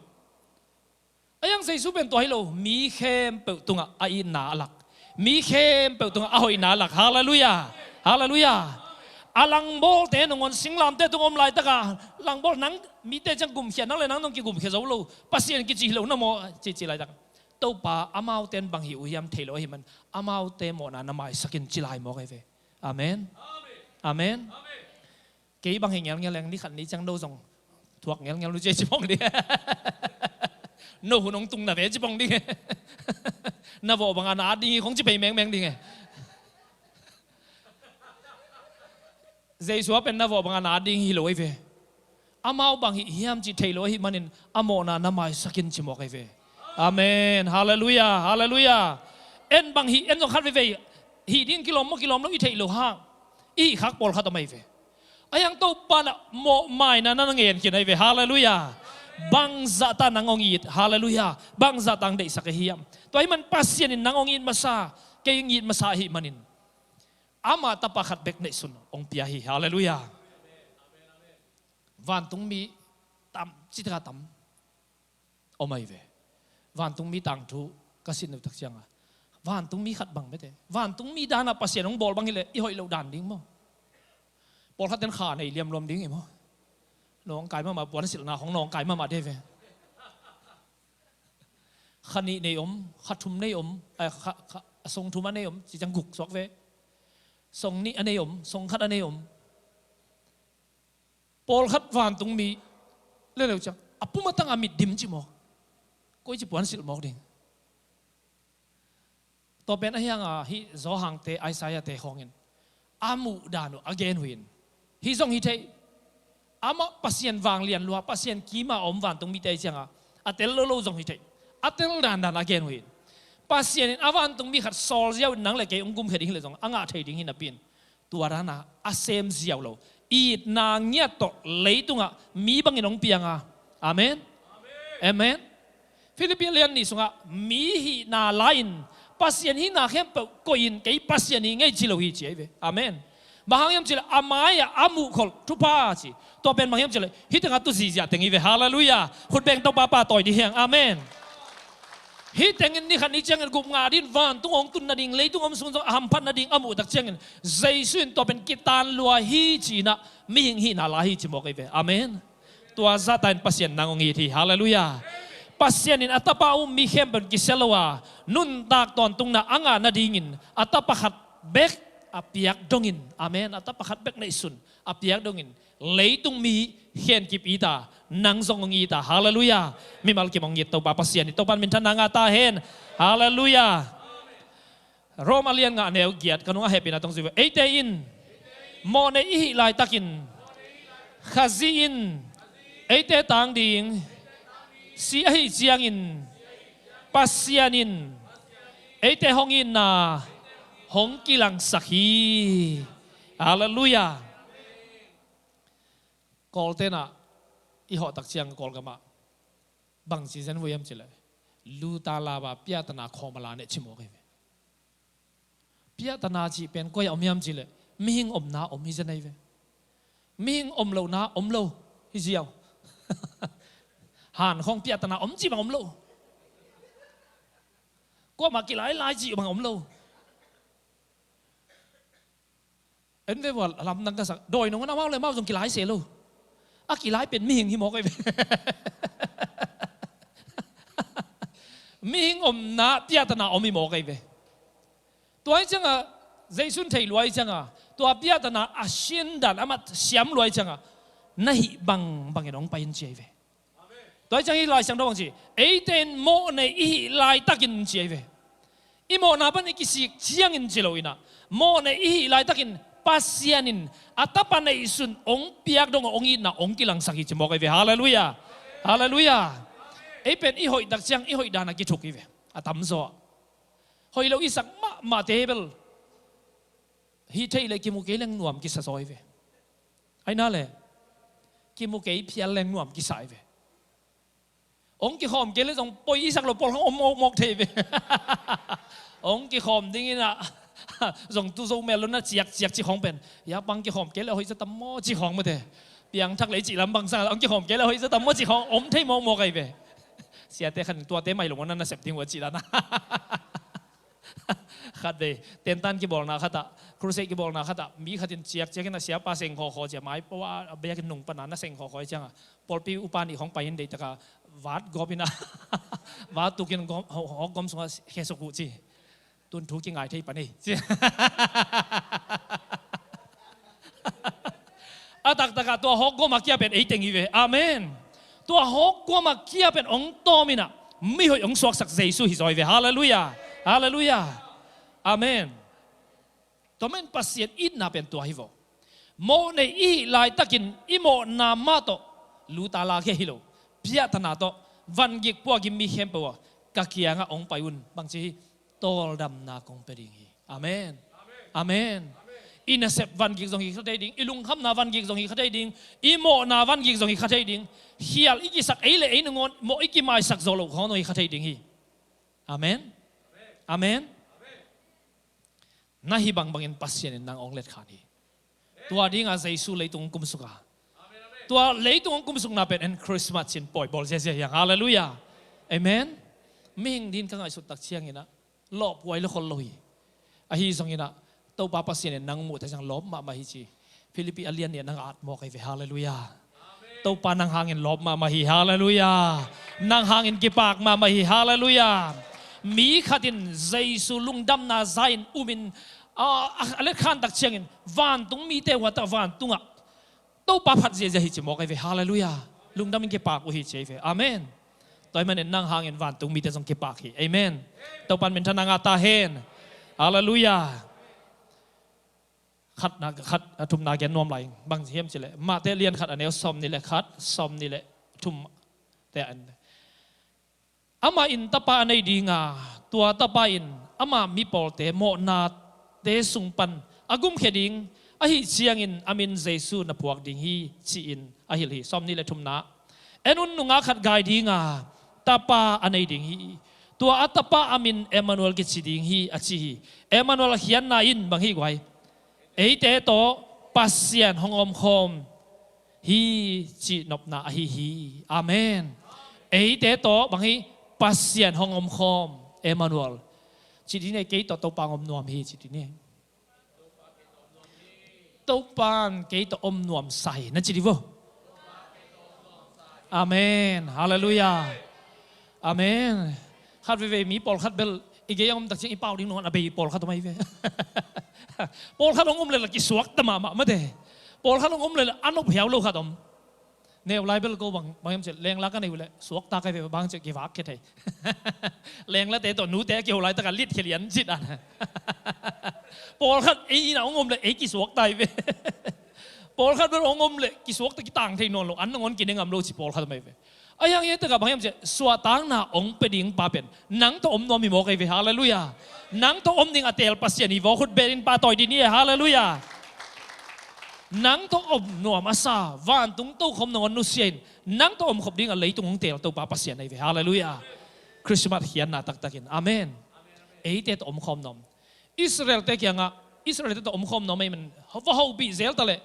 Ahi hang Jesu pen tua hi lo, mi khempeuh tungah a itna a lak, mi khempeuh tungah a hoihna a lak. Halleluiah. Halleluiah. A langbawlte nangawn singlamteh tungah om laitak a, langbawl nang mite ciang gumkhia, nang le nang dong kigumkhia zo lo, Pasian kici hi lo na maw, cici laitak, Topa amaute in bang hih uh hiam thei lo ahih man, amaute mawhna na maisak in ci lai mawk ahi ve. Amen. Amen. Kei bang hi ngelngel leng, ni khat ni ciang no zong thuak ngelngel nu ci, ci pong ding. No hun hong tung na ve, ci pong ding. Na vawh bang a na at ding hi khong ci pei mengmeng ding e. Jesu a pen na vawh bang a na at ding hi lo ahi ve. Amau bang hih hiam cih thei lo ahih manin a mawhna na maisak in ci mawk ahi ve. Amen. Halleluiah. Halleluiah. En bang hih, en zong khat veivei hih ding kilawm maw, kilawm lo i theih loh hang i hih khak pawlkhat om ahi ve. Ahi hang Topa in ah mawhmaina na ngen khin ahi ve. Halleluiah. Bangzah ta nang hong it. Halleluiah. Bangzah ta hong deihsak ahi hiam? Tua ahih man Pasian in nang hong it masa, kei hong it masa ahih manin ama tapa khat bek neihsun hong pia hi. Halleluiah. Vantungmi tam, citak a tam om ahi ve. Vantungmi tangthu ka sin uh tak ciang a, vantungmi khat bang mete, vantungmi dan a Pasian hong bawl bang hi leh i hoih loh dan ding maw. Pawlkhat ten kha nei liamluam ding hi maw. Nawngkai mahmah, puansilhna hong nawngkai mahmah ding ve. Kha nih nei om, kha thum nei om, a, kha, kha, a song thum a nei om, ci ciang guk suak ve. Song nih a nei om, song khat a nei om. Pawlkhat vantungmi le leu ciang a pum a tang a mit dim ci mawk. Koi ci puansilh mawk ding. Tua pen ahi hanga hih Zawhangte, Isaiahte khawngin a muh dan uh a gen uh hi. Hih zong hi thei. Amah Pasian vanglian lua, Pasian kima a om vantung mite ahi cianga a tel lo lo zong hi thei. A tel dandan a gen uh hi. Pasian in a vantung mi khat sawl ziau in nang le kei hong gumkhia ding hi leh zong a ngah thei ding hi napi in, tua dana a sem ziau lo, itna ngiat tawh leitungah mi bangin hong pianga. Amen. Amen. Philippi lian nih sungah mi hihna la-in Pasian hihna khempeuh koihin kei Pasian hi ngei ci lo hi ci ahi ve. Amen. Bang hang hiam cileh a mai-ah a muhkholh thupha ci. Tua pen bang hiam cileh hih tengah tu zihziah teng hi ve. Halleluiah. Khut beng Topa pahtawi dih hiang. Amen. Hih tengin ni khat ni ciangin gupngah dingin vantung hong tun nading, leitung om sung zong a hamphat nading a muh tak ciangin Jesu in tua pen kitan lua hi ci-inah mihing hihna la hi ci mawk ahi ve. Amen. Tua zahta in Pasian nang hong it hi. Halleluiah. Pasian in a tapa um mi khempeuh in kisia lo a, nuntak tawntungna a ngah nadingin a tapa khat bek a piak dongin. Amen. A tapa khat bek neihsun a piak dongin leitung mi khenkip it a, nang zong hong it a. Halleluiah. Mimal kim hong it Topa Pasian hi. Topa in minthanna ngah ta hen. Halleluiah. Roma lian nga neu giat ka nungah hehpihna tawh zui ve. Eite in mawhnei i hih laitakin Khazih in eite tang ding si ahi ciangin Pasian in eite hong itna hong kilangsak hi. Halleluiah. Kawlte'n ah i hawh tak ciang Kawlgamah bangci zen uh hiam cileh, luta lava piahtana khawm a la neh ci mawk ahi ve. Piahtana cih pen koi a om hiam cileh, mihing omna om hi zen ahi ve. Mihing om lohna om lo hi ziau. Han khawng piahtana om cih bang om lo. Kuamah kilailai cih bang om lo. En ve vua, lamdang ka sak. Dawi nong an amau le amau zong kilai se lo. A kilai pen mihing hi mawk ahi ve. Mihing omna piahtana om hi mawk ahi ve. Tua hi cianga Jesu in thei lua hi cianga tua piahtana a sin dan amah siam lua hi cianga na hih bangbangin hong pai in ci ahi ve. Tua hi ciang hih Lai Siangtho bang ci, eite in mawhnei i hih laitakin ci ahi ve. I mawhna pan i kisik ciangin ci loinah, mawhnei i hih laitakin Pasian in a tapa neihsun hong piak dong a hong itna hong kilangsak hi ci mawk ahi ve. Halleluiah. Halleluiah. Ei pen i hoih tak ciang i hoih dan a kithuk hi ve. A tamzaw ah hoih lo i sak mahmahte bel hih theih leh kimu kei leng nuam kisa zaw hi ve. Aina le kimu kei phial leng nuam kisa hi ve. Hong kikhawm kei leh zong poi i sak lo pawl khawng om mawkmawk thei ve. Hong kikhawm dinginah zong tu zo mel lo na ciakciak ci khawng pen, ya pang kikhawm kei leh hoih zaw tam maw ci khawng mate. Piangthak lei cih lam bangsa hong kikhawm kei leh hoih zaw tam maw ci khawng om thei mawkmawk ahi ve. Siate khat in tuate mai lo maw na nasep ding uh a cih dan a. Khat vei tentan kibawlna khatah, crusade kibawlna khatah mi khat in ciakciakin a siapa seng khawkhaw cia, mai pua a biakinn nung pana na seng khawkhaw hi cianga pawlpi upa nih khawng pai in deihtaka vat gawpin a vat tukin hawk gawm sungah khesuk uh ci. Tun thu kingai thei pan ei ci. A taktakah tua hawk gawm a kia pen ei teng hi ve. Amen. Tua hawk gawm a kia pen hong tawminah mihoih hong suaksak Jesu hi zaw hi ve. Halleluiah. Halleluiah. Amen. Tua men Pasian itna pen tua hi vaw. Mawhnei i hih laitakin i mawhna mah tawh luta la khia hi lo, piahtana tawh vangik puakim mi khempeuh a ka kiangah hong pai un. Bangci hi, tawldamna kong pia ding hi. Amen. Amen. I nasep vangik zong hi kha thei ding, i lungkhamna vangik zong hi kha thei ding, i mawhna vangik zong hi kha thei ding. Khial i kisak ei le ei nangawn mawh i kimaisak zawh loh khawng zong hi kha thei ding hi. Amen. Amen. Na hih bangbangin Pasian in nang hong letkhan hi. Tua dinga Jesu leitung hong kumsuk a, tua leitung hong kumsukna pen en Christmas in pawi bawl ziazia hiang. Halleluiah. Amen. Mihing din ka ngaihsut tak cianginah lawhpuai lo khol lo hi. Ahi zonginah Topa Pasian in nang muh tak ciang lawp mahmah hi ci Philippi a lian nih a nang at mawk ahi ve. Halleluiah. Topa nang hangin lawp mahmah hi. Halleluiah. Nang hangin kipak mahmah hi. Halleluiah. Mi khatin Jesu lungdamna za-in umin a, a, a letkhan tak ciangin vantung mite huatah vantungah Topa phat ziazia hi ci mawk ahi ve. Halleluiah. Lungdamin kipak uh hi ci ahi ve. Amen. Tua ahih manin nang hangin vantung mite zong kipak hi. Amen. Topan minthanna ngah ta hen. Halleluiah. Khatna, khat, a thumna gen nuam lai. Bang hiam cih leh Mate lian khat a neu sawmnih le khat, sawmnih le thum te ah en. Amah in tapa a nei ding a, tua tapa in ama mipawlte mawhnate sung pan a gumkhia ding, ahi ciangin a min Jesu na phuak ding hi, ci-in a hilh hi. Sawmnih le thumna. En un, nungak khat gai ding a, tapa a nei ding hi. Tua a tapa a min Emmanuel kici ding hi, a ci hi. Emmanuel a khiatna in bang hi guai? Eite tawh Pasian hong omkhawm hi cih nopna ahi hi. Amen. Eite tawh bang hi? Pasian hong omkhawm, Emmanuel. Ci ding hi, kei tawh Topa hong om nuam hi, ci ding hi. Topa in kei tawh om nuam sa hi, na ci ding vo. Amen. Halleluiah. Amen. Khat veivei mi pawlkhat bel i gei a om tak ciang i pau ding nung a bei pawlkhat om ahi ve. Pawlkhat hong om leh la kisuak ta mahmah mate. Pawlkhat hong om leh la a nop hiau lo khat om. Neu lai bel ko bang, bang hiam cih leh, lengla ka nei uh leh suakta ka hi ve, bang cih kivak khia thei. Lenglate tawh nute a kiho laitak a lit khia lian cih dan. Pawlkhat ei inn ah hong om leh ei kisuakta hi ve. Pawlkhat bel hong om leh kisuakta, kitang thei nawn lo, an nangawn kine ngam lo ci pawlkhat om ahi ve. Ahi hang ei takah bang hiam cih leh suahtakna hong pia ding pa pen nang tawh om nuam hi mawk ahi ve. Halleluiah. Nang tawh om ding a teel Pasian hi, vawkhut beetin pahtawi ding hi. Halleluiah. Nang tawh om nuam a sa, vantung tokhom nangawn nusia in, nang tawh omkhop ding a leitung hong teel Topa Pasian ahi ve. Halleluiah. Christmas khiatna taktakin. Amen. Eite tawh omkhawm nuam. Israelte kiangah, Israelte tawh omkhawm nuam ahih man va hopih zel ta leh,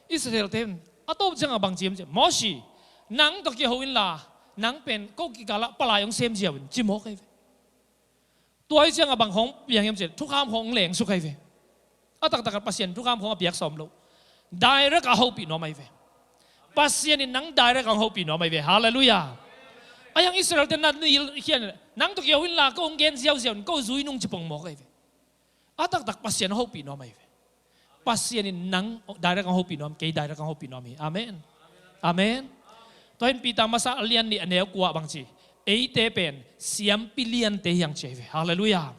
Israelte in a tawp ciangah bang ci hiam cih leh, Mosi, nang tawh kiho inla, nang pen ko kikalah palai hong sem ziau in, ci mawk ahi ve. Tua hi ciangah bang hong piang hiam cih leh, thukham khawng hong lengsuk ahi ve. A taktak ah Pasian thukham khawng a piak sawm lo. Direct a hopih nuam ahi ve. Pasian in nang direct a hong hopih nuam ahi ve. Halleluiah. Ahi hang Israelte na nilh khian, nang tawh kiho inla ko hong gen ziauziau in, ko zui nung ci pong mawk ahi ve. A taktak Pasian a hopih nuam ahi ve. Pasian in nang direct hong hopih nuam, kei direct hong hopih nuam hi. Amen. Amen. Tua hi in Peter masa a lian nih a neu kua ah bang ci? Eite pen siampi liante hi hang ci ahi ve. Halleluiah.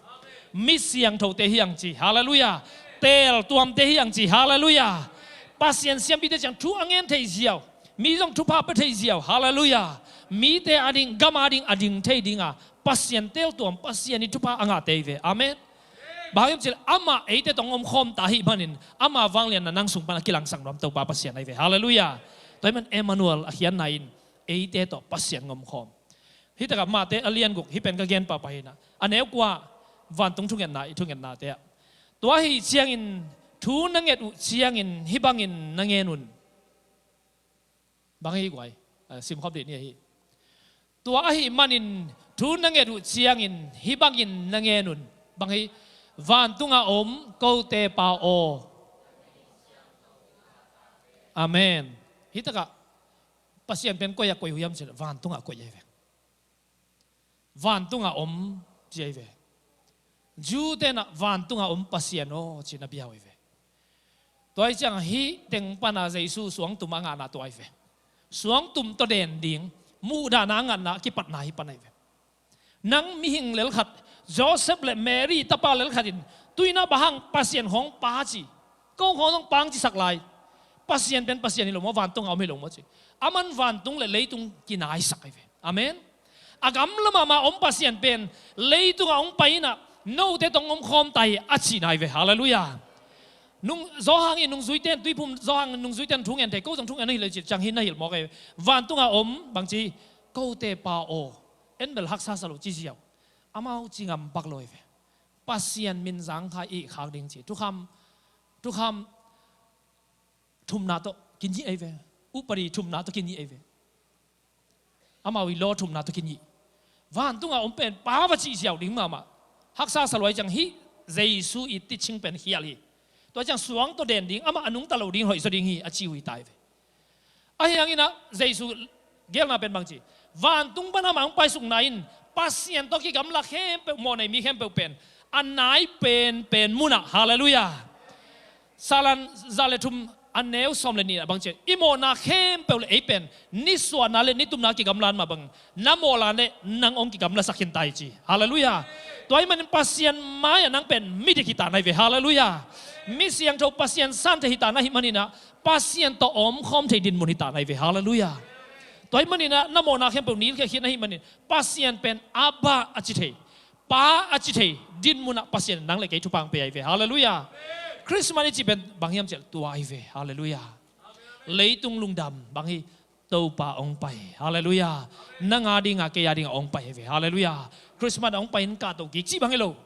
Mi siangthote hi hang ci. Halleluiah. Teeltuamte hi hang ci. Halleluiah. Pasian siampite ciang thu a ngen thei ziau, mi zong thupha pia thei ziau. Halleluiah. Mite ading, gam ading a ding thei dinga Pasian teeltuam, Pasian ii thupha a ngahte hi ve. Amen. Bang hiam cih leh amah eite tawh hong omkhawm ta ahih manin ama vangliatna nang sung pan a kilangsak nuam Topa Pasian ahi ve. Halleluiah. Tua ahih man Emmanuel a khiatna in eite tawh Pasian hong omkhawm. Hih takah Mate a lian guk, hih pen ka gen pahpah hi in ah, a neu kua, vantung thungetna, i thungetnate ah. Tua ahih ciangin thu na nget uh ciangin hih bangin na ngen un. Bang hi guai? Ah, simkhop dih ni ahi. Tua ahih manin thu na nget uh ciangin hih bangin na ngen un. Bang hi? Vantunga om kote Pa aw. Amen. Hih takah Pasian pen koi ah koih uh hiam cih leh, vantunga koih ahi ve. Vantunga om ci ahi ve. Jew-te in ah vantunga om Pasian aw ci-in a bia uh ahi ve. Tua ahih ciangah hih teng pana Jesu suangtum a ngahna tua ahi ve. Suangtum tawh den ding, muhdahna a ngatna, a kipatna hih pan ahi ve. Nang mihing lel khat, Joseph le Mary tapa lel khat in, tu-in ah bang hang Pasian khawng pa ci, ko khawng zong pa hong cisak lai. Pasian pen Pasian hi lo maw, vantunga om hi lo maw ci. Aman vantung le leitung kinaisak ahi ve. Amen. A gamla mahmah om Pasian pen leitungah hong pai in ah note tawh hong omkhawm ta hi a cihna ahi ve. Halleluiah. Nung Johan in, nungzuite in, Tuiphum Johan in nungzuite in thu ngen thei, ko zong thu ngen na hilh le cih ciang hih na hilh mawk ahi ve. Vantunga om bangci, kote Pa aw. En bel haksa sa lo ci ziau. Amau ci ngam pak lo ahi ve. Pasian min zangkhai i khak ding ci. Thukham, thukham thumna tawh kinih ahi ve. Upadi thumna tawh kinih ahi ve. Amau i law thumna tawh kinih. Vantunga om pen Pa va cih ziau ding mahmah. Haksa sa lo ahi ciang hih Jesu i teaching pen khial hi. Tua ciang suang tawh den ding, amah a nungta lo ding, hoih zaw ding hi a ci uh hi ta ahi ve. Ahi hangin ah Jesu gelna pen bangci, vantung pan amah hong paisukna in Pasian tawh kigamla khempeuh, mawhnei mi khempeuh pen a nai penpen munah. Halleluiah. Salan za le thum a neu sawm le nih ah bangci, i mawhna khempeuh le ei pen nisuahna le nitumna kigamla mah bang, na mawhna le nang hong kigamlasak khin ta hi ci. Halleluiah. Tua ahih manin Pasian mai-ah nang pen midik hi ta na hi ve. Halleluiah. Mi siangtho, Pasian sante hi ta na hih manin ah, Pasian tawh omkhawm thei dinmun hi ta na hi ve. Halleluiah. Tua ahih manin ah na mawhna khempeuh nilkhia khit na hih manin Pasian pen Abba a ci thei, Pa a ci thei dinmun ah Pasian nang le kei thupha hong pia hi ve. Halleluiah. Christmas i cih pen bang hiam cih leh tua hi ve. Halleluiah. Leitung lungdam bang hi, Topa hong pai. Halleluiah. Nang a dinga, kei a dinga hong pai hi ve. Halleluiah. Christmas hong pai in kahto kik cih bang hi lo.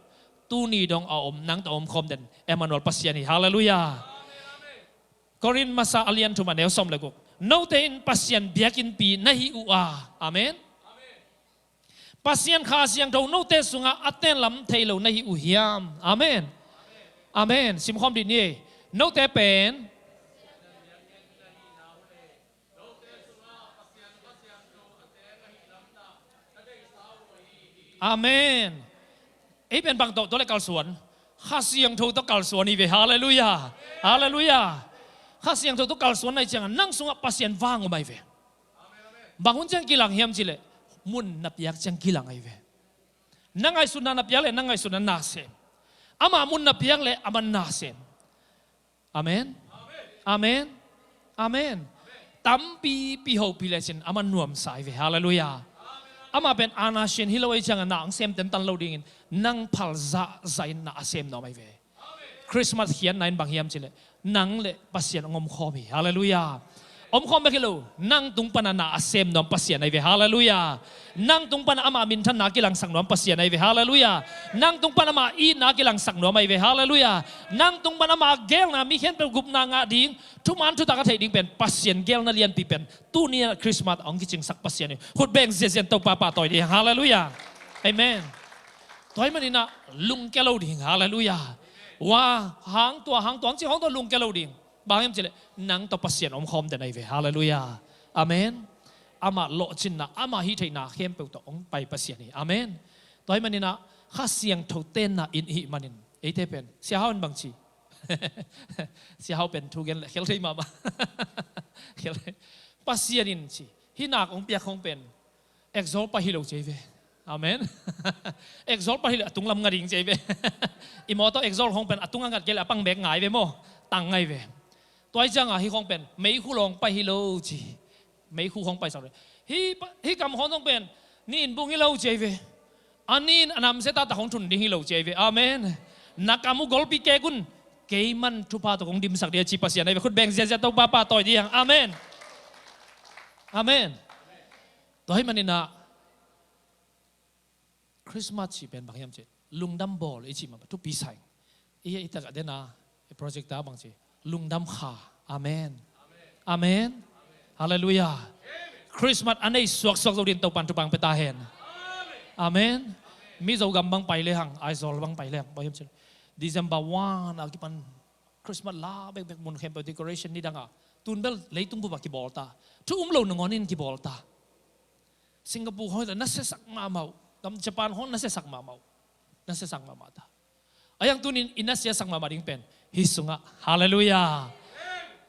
Tuni dong a om, nang tawh omkhawm den Emmanuel Pasian hi. Halleluiah. Korin masa a lian thum a neu sawm le guk. Note in Pasian biakinnpi na hi uh a. Amen. Pasian Kha Siangtho note sungah a tenlam thei lo na hi uh hiam? Amen. Amen. Simkhawm dih ni. Note pen. Amen. Ei pen bang tawh, tawh le kalsuan. Kha Siangtho tawh kalsuan hi ve. Halleluiah. Halleluiah. Kha Siangtho tawh kalsuan na hih ciangah nang sungah Pasian vang om ahi ve. Bang hun ciang kilang hiam cih leh, mun na piak ciang kilang ahi ve. Na ngaihsutna na piak leh na ngaihsutna na sem. Amah mun na piak leh amah na sem. Amen. Amen. Amen. Tampipi hopih lecin amah nuamsa ahi ve. Halleluiah. Amah pen ana sin hi lo ahih ciangah na hong sem tentan lo dingin nang phal zahzah in na a sem nuam ahi ve. Christmas khiatna in bang hiam cih leh, nang le Pasian hong omkhawm hi. Halleluiah. Omkhawm bek hi lo, nang tung pana na a sem nuam Pasian ahi ve. Halleluiah. Nang tung pana ama minthanna a kilangsak nuam Pasian ahi ve. Halleluiah. Nang tung pana ama itna a kilangsak nuam ahi ve. Halleluiah. Nang tung pana ama geelna mi khempeuh gupna ngah ding, thuman thutak a theih ding pen Pasian geelna lianpi pen tuni a Christmas hong kicingsak Pasian hi. Khut beng ziahziah in Topa pahtawi dih hang. Halleluiah. Amen. Tua ahih manin ah lungkia lo ding. Halleluiah. Wa, hang tua, hang tua, hang ci, hang tua lungkia lo ding. Bang hiam cih leh nang tawh Pasian omkhawm den ahi ve. Halleluiah. Amen. Amah lawhcinna, amah hih theihna khempeuh tawh hong pai Pasian hi. Amen. Tua ahih manin ah Kha Siangtho tenna inn i hih manin eite pen Sia Hau in bang ci? Sia Hau pen thu gen leh khel thei mahmah. Khel thei. Pasian in ci, hih nak hong piak khawng pen exhaust pai hi lo ci ahi ve. Amen. Exhaust pai hi leh a tung lam nga ding ci ahi ve. I mawtaw exhaust khawng pen a tung a ngat kei leh a pang bek ngai ve maw. Tang ngai ve. Tua ahih ciangah hih khawng pen meikhu lawng pai hi lo ci. Meikhu khawng paisak lo. Hih pa, hih kam khawng zong pen ni in bung hi lo ci ahi ve. A ni in a namsia taktak hong thun ding hi lo ci ahi ve. Amen. Na kam uh golpi kek un. Keiman thupha tawh kong dimsak ding a ci Pasian ahi ve. Khut beng ziahziah Topa pahtawi dih hang. Amen. Amen. Tua ahih manin ah Christmas cih pen bang hiam cih leh, lungdam bawl i cih mah thupi sa ing. I, i tagah den a, i project a bang ci, lungdam kha. Amen. Amen. Halleluiah. Christmas a nei suaksuak zo dingin Topa'n thupha hong pia ta hen. Amen. Mizo gam bang pai le hang, Aizawl bang pai le hang, bang hiam cih leh, December one a kipan Christmas la bekbek mun khempeuh decoration nidang a, tun bel leitung bup ah kibawl ta. Thu um lo nangawnin kibawl ta. Singapore khawng hi ta, na siasak mahmah uh. Gam Japan khawng na siasak mahmah uh. Na siasak mahmah ta. Ahi hang tunin i na siasak mahmah ding pen hih sungah. Halleluiah.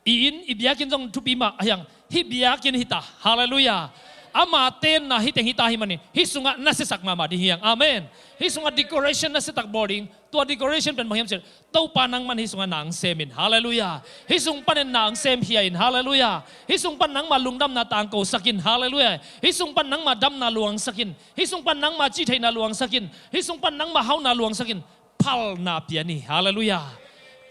I inn, i biakinn zong thupi mah, ahi hang hih biakinn hi ta. Halleluiah. Ama tenna hih teng hi ta ahih manin hih sungah na siasak mahmah ding hi hang. Amen. Hih sungah decoration na siatak bawl ding. Tua decoration pen bang hiam cih leh, Topa nangman hih sungah na hong sem in. Halleluiah. Hih sung panin na hong semkhia in. Halleluiah. Hih sung pan nangma lungdamna tangkosak in. Halleluiah. Hih sung pan nangma damna luangsak in. Hih sung pan nangma cihtheihna luangsak in. Hih sung pan nangma hauhna luangsak in. Phalna pia ni. Halleluiah.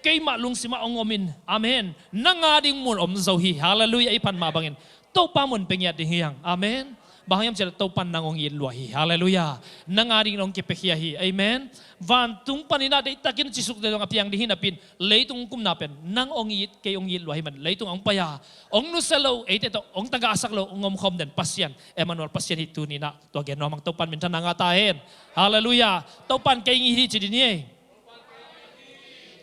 Keimah lungsimah hong om in. Amen. Nang a ding mun om zo hi. Halleluiah. I phan mah bangin Topa mun pia ngiat ding hi hang. Amen. Bang hiam cih leh Topa'n nang hong it lua hi. Halleluiah. Nang a dingin hong kipiakhia hi. Amen. Vantung panin ah deihtakin cisuk deuh dong a piang ding hi napi-in, leitung kumna pen nang hong it, kei hong it lua ahih manin leitung hong pai a, hong nusia lo, eite tawh hong tagahsak lo, hong omkhawm den Pasian, Emmanuel Pasian hi. Tuni-in ah tua gen nuam hang. Topa'n minthanna ngah ta hen. Halleluiah. Topa'n kei hong it hi ci dih ni ei.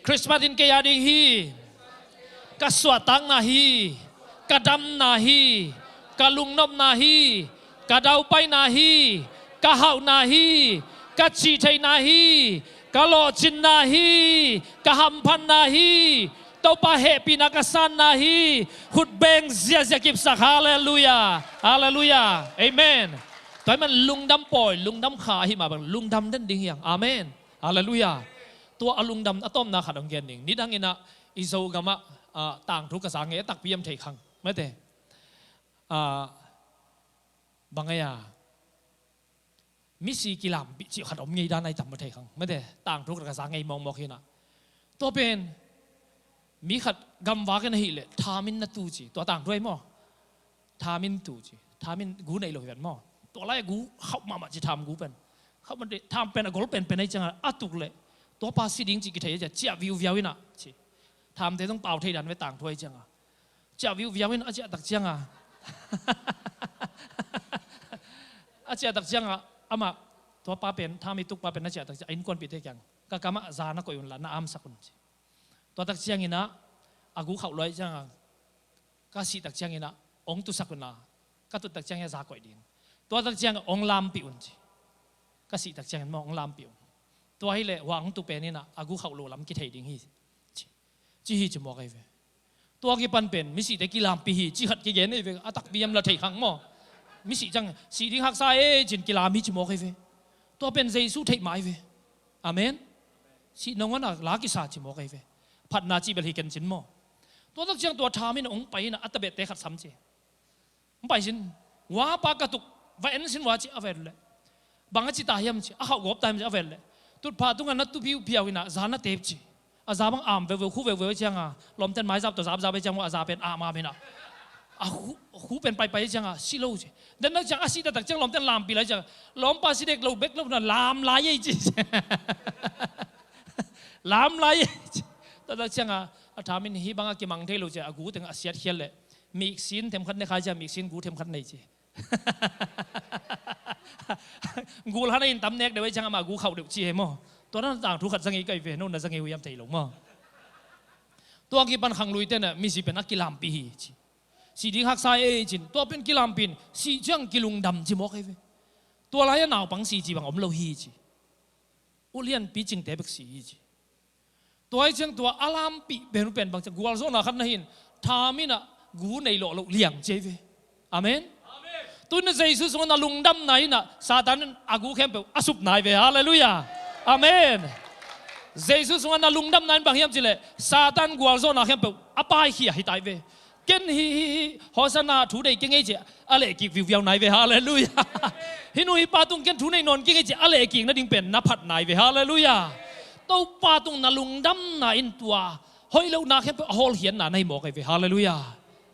Christmas in kei a ding hi. Ka suahtakna hi. Ka damna hi. Ka lungnopna hi. Ka daupaina hi. Ka hauhna hi. Ka cihtheihna hi. Ka lawhcinna hi. Ka hamphatna hi. Topa hehpihna ka sanna hi. Khut beng ziahziah kipsak. Halleluiah. Halleluiah. Amen. Tua ahih man lungdam pawi, lungdam kha ahih mah bang lungdam den ding hi hang. Amen. Halleluiah. Tua a lungdam a tawpna khat hong gen ding. Nidang in ah i Zogam ah, ah, tangthu ka za ngei a takpi hiam thei khang. Mate. Ah, bang ei a misi kilampih cih khat om ngei dan a i tam maw thei khang. Mate, tangthu khat ka za ngei mawkmawk hi in ah. Tua pen mi khat gamvak in ahih leh thamin na tu ci. Tua tangthu ahi maw. Thamin tu ci. Thamin gu nei lo hi ven maw. Tua lai gu khauh mahmah ci tham gu pen. Khauh mahmah ci tham pen a gol penpen ahi ciangah a tuk leh tua pa si ding cih kithei a ciah ciah viuviau in ah ci. Thamte zong pau thei dan ve tangthu ahi ciangah. Ciah viuviau in a ciahtak ciangah, a ciahtak ciangah amah tua pa pen, tham i tuk pa pen a ciahtak ciangah a innkuanpihte kiang ka kamah za na koih unla na amsak un ci. Tuatak ciangin ah a gu khauh luai ciangah ka sihtak ciangin ah hong tusak unla ka tuttak ciangin ah za koih ding. Tuatak ciangin hong lampih un ci. Ka sihtak ciangin maw hong lampih un. Tua hileh hua hong tu pen in ah a gu khauh lo lam kithei ding hi ci. Ci hi ci mawk ahi ve. Tua kipan pen misite kilampih hi ci khat kigen ahi ve. A takpi hiam la thei khang maw. Misih ciang sih ding haksa e cin kilam hi ci mawk ahi ve. Tua pen Jesu theih mah ahi ve. Amen. Sih nangawn a la kisa ci mawk ahi ve. Phatna cih bel hi ken cin maw. Tuatak ciang tua thamin hong pai in ah a tabehte khat sam ci. Hong pai sin. Hua pa ka tuk va en sin hua ci a vet leh. Bang a ci ta hiam ci, a khauh gawp ta hiam ci a vet leh. Tutphah tungah na tu phiuphiau in ah za na tep ci. A za bang am veuveu khu veuveu ciangah lawmten maizap tawh zapzap ciang maw a za pen am am in ah. A khu, khu pen paipai ciangah si lo ci. Den nak ciang a sih taktak ciang lawmten lampih lai ciang lawmpa si dek lo bek lo na lam lai ei ci. Lam lai ei ci. Taktak ciangah a thamin hih bangah kimang thei lo ci a gu teng a siatkhial leh. Miksin themkhat ne khai ciang miksin gu themkhat nei ci. Gul hana in tam nek deuh ei ciang amah gu khauh deuh ci he maw. Tua na tangthu khat za ngei kai ve, no na za ngei uh hiam thei lo maw. Tua kipan khangluite na misi pen a kilampih hi ci. Sih ding haksa ei cin, tua pen kilampih in, sih ciang kilungdam ci mawk ahi ve. Tua lai a naupang sih ci bang om lo hi ci. Ulian picingte bek sih hi ci. Tua hi ciang tua a lampih pen uh pen bang ciang gualzawhna khat na hi in, thamin ah gu nei lawh loh liang ci ahi ve. Amen. Tuin ah Jesu sungah na lungdamna in ah Satan in a gu khempeuh a supna ahi ve. Halleluiah. Amen. Jesu sungah na lungdamna in bang hiam cih leh Satan gualzawhna khempeuh a paikhia hi ta ahi ve. Ken hi, hi, hi, Hosanna thu nei kei ngei ci a lehkik viuviau nai ve. Halleluiah. Hih nu hih pa tung ken thu nei nawn kei ngei ci a lehkik nading pen na phat nai ve. Halleluiah. Topa tung na lungdamna in tua hoih lohna khempeuh a hawlkhiatna na hi mawk ahi ve. Halleluiah.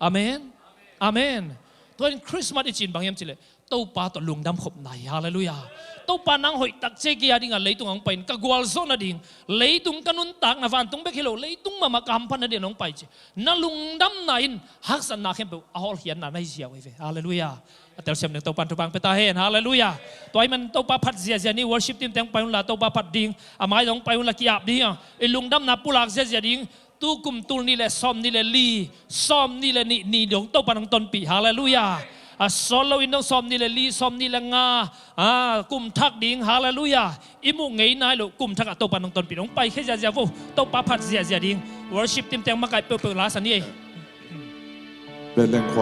Amen. Amen. Tua in Christmas i cih in bang hiam cih leh Topa tawh lungdam khopna hi. Halleluiah. Topa nang hoih tak ci kei a dingah leitung ah hong pai in ka gualzawh nading, leitung ka nuntakna vantung bek hi lo leitung mahmah ka hamphat nading ah hong pai ci. Na lungdamna in haksatna khempeuh a hawlkhiatna na hi ziau ahi ve. Halleluiah. A telsiam ding Topa in thupha hong pia ta hen. Halleluiah. Tua ahih man Topa phat ziahziah ni, worship team teng hong pai unla Topa phat ding, a mai zong hong pai unla ki-ap ding, i lungdamna pulak ziahziah ding. Tu kum tul nih le sawm nih le li, sawm nih le nih ni dong Topa in hong tonpih. Halleluiah. A sawt loin dong sawm nih le li, sawm nih le nga, a, kum thak ding. Halleluiah. I muh ngei nai loh kum thak ah Topa in hong tonpih dong. Pai khia ziahziah vo. Topa phat ziahziah ding. Worship team teng makaih peuhpeuh la sa ni ei.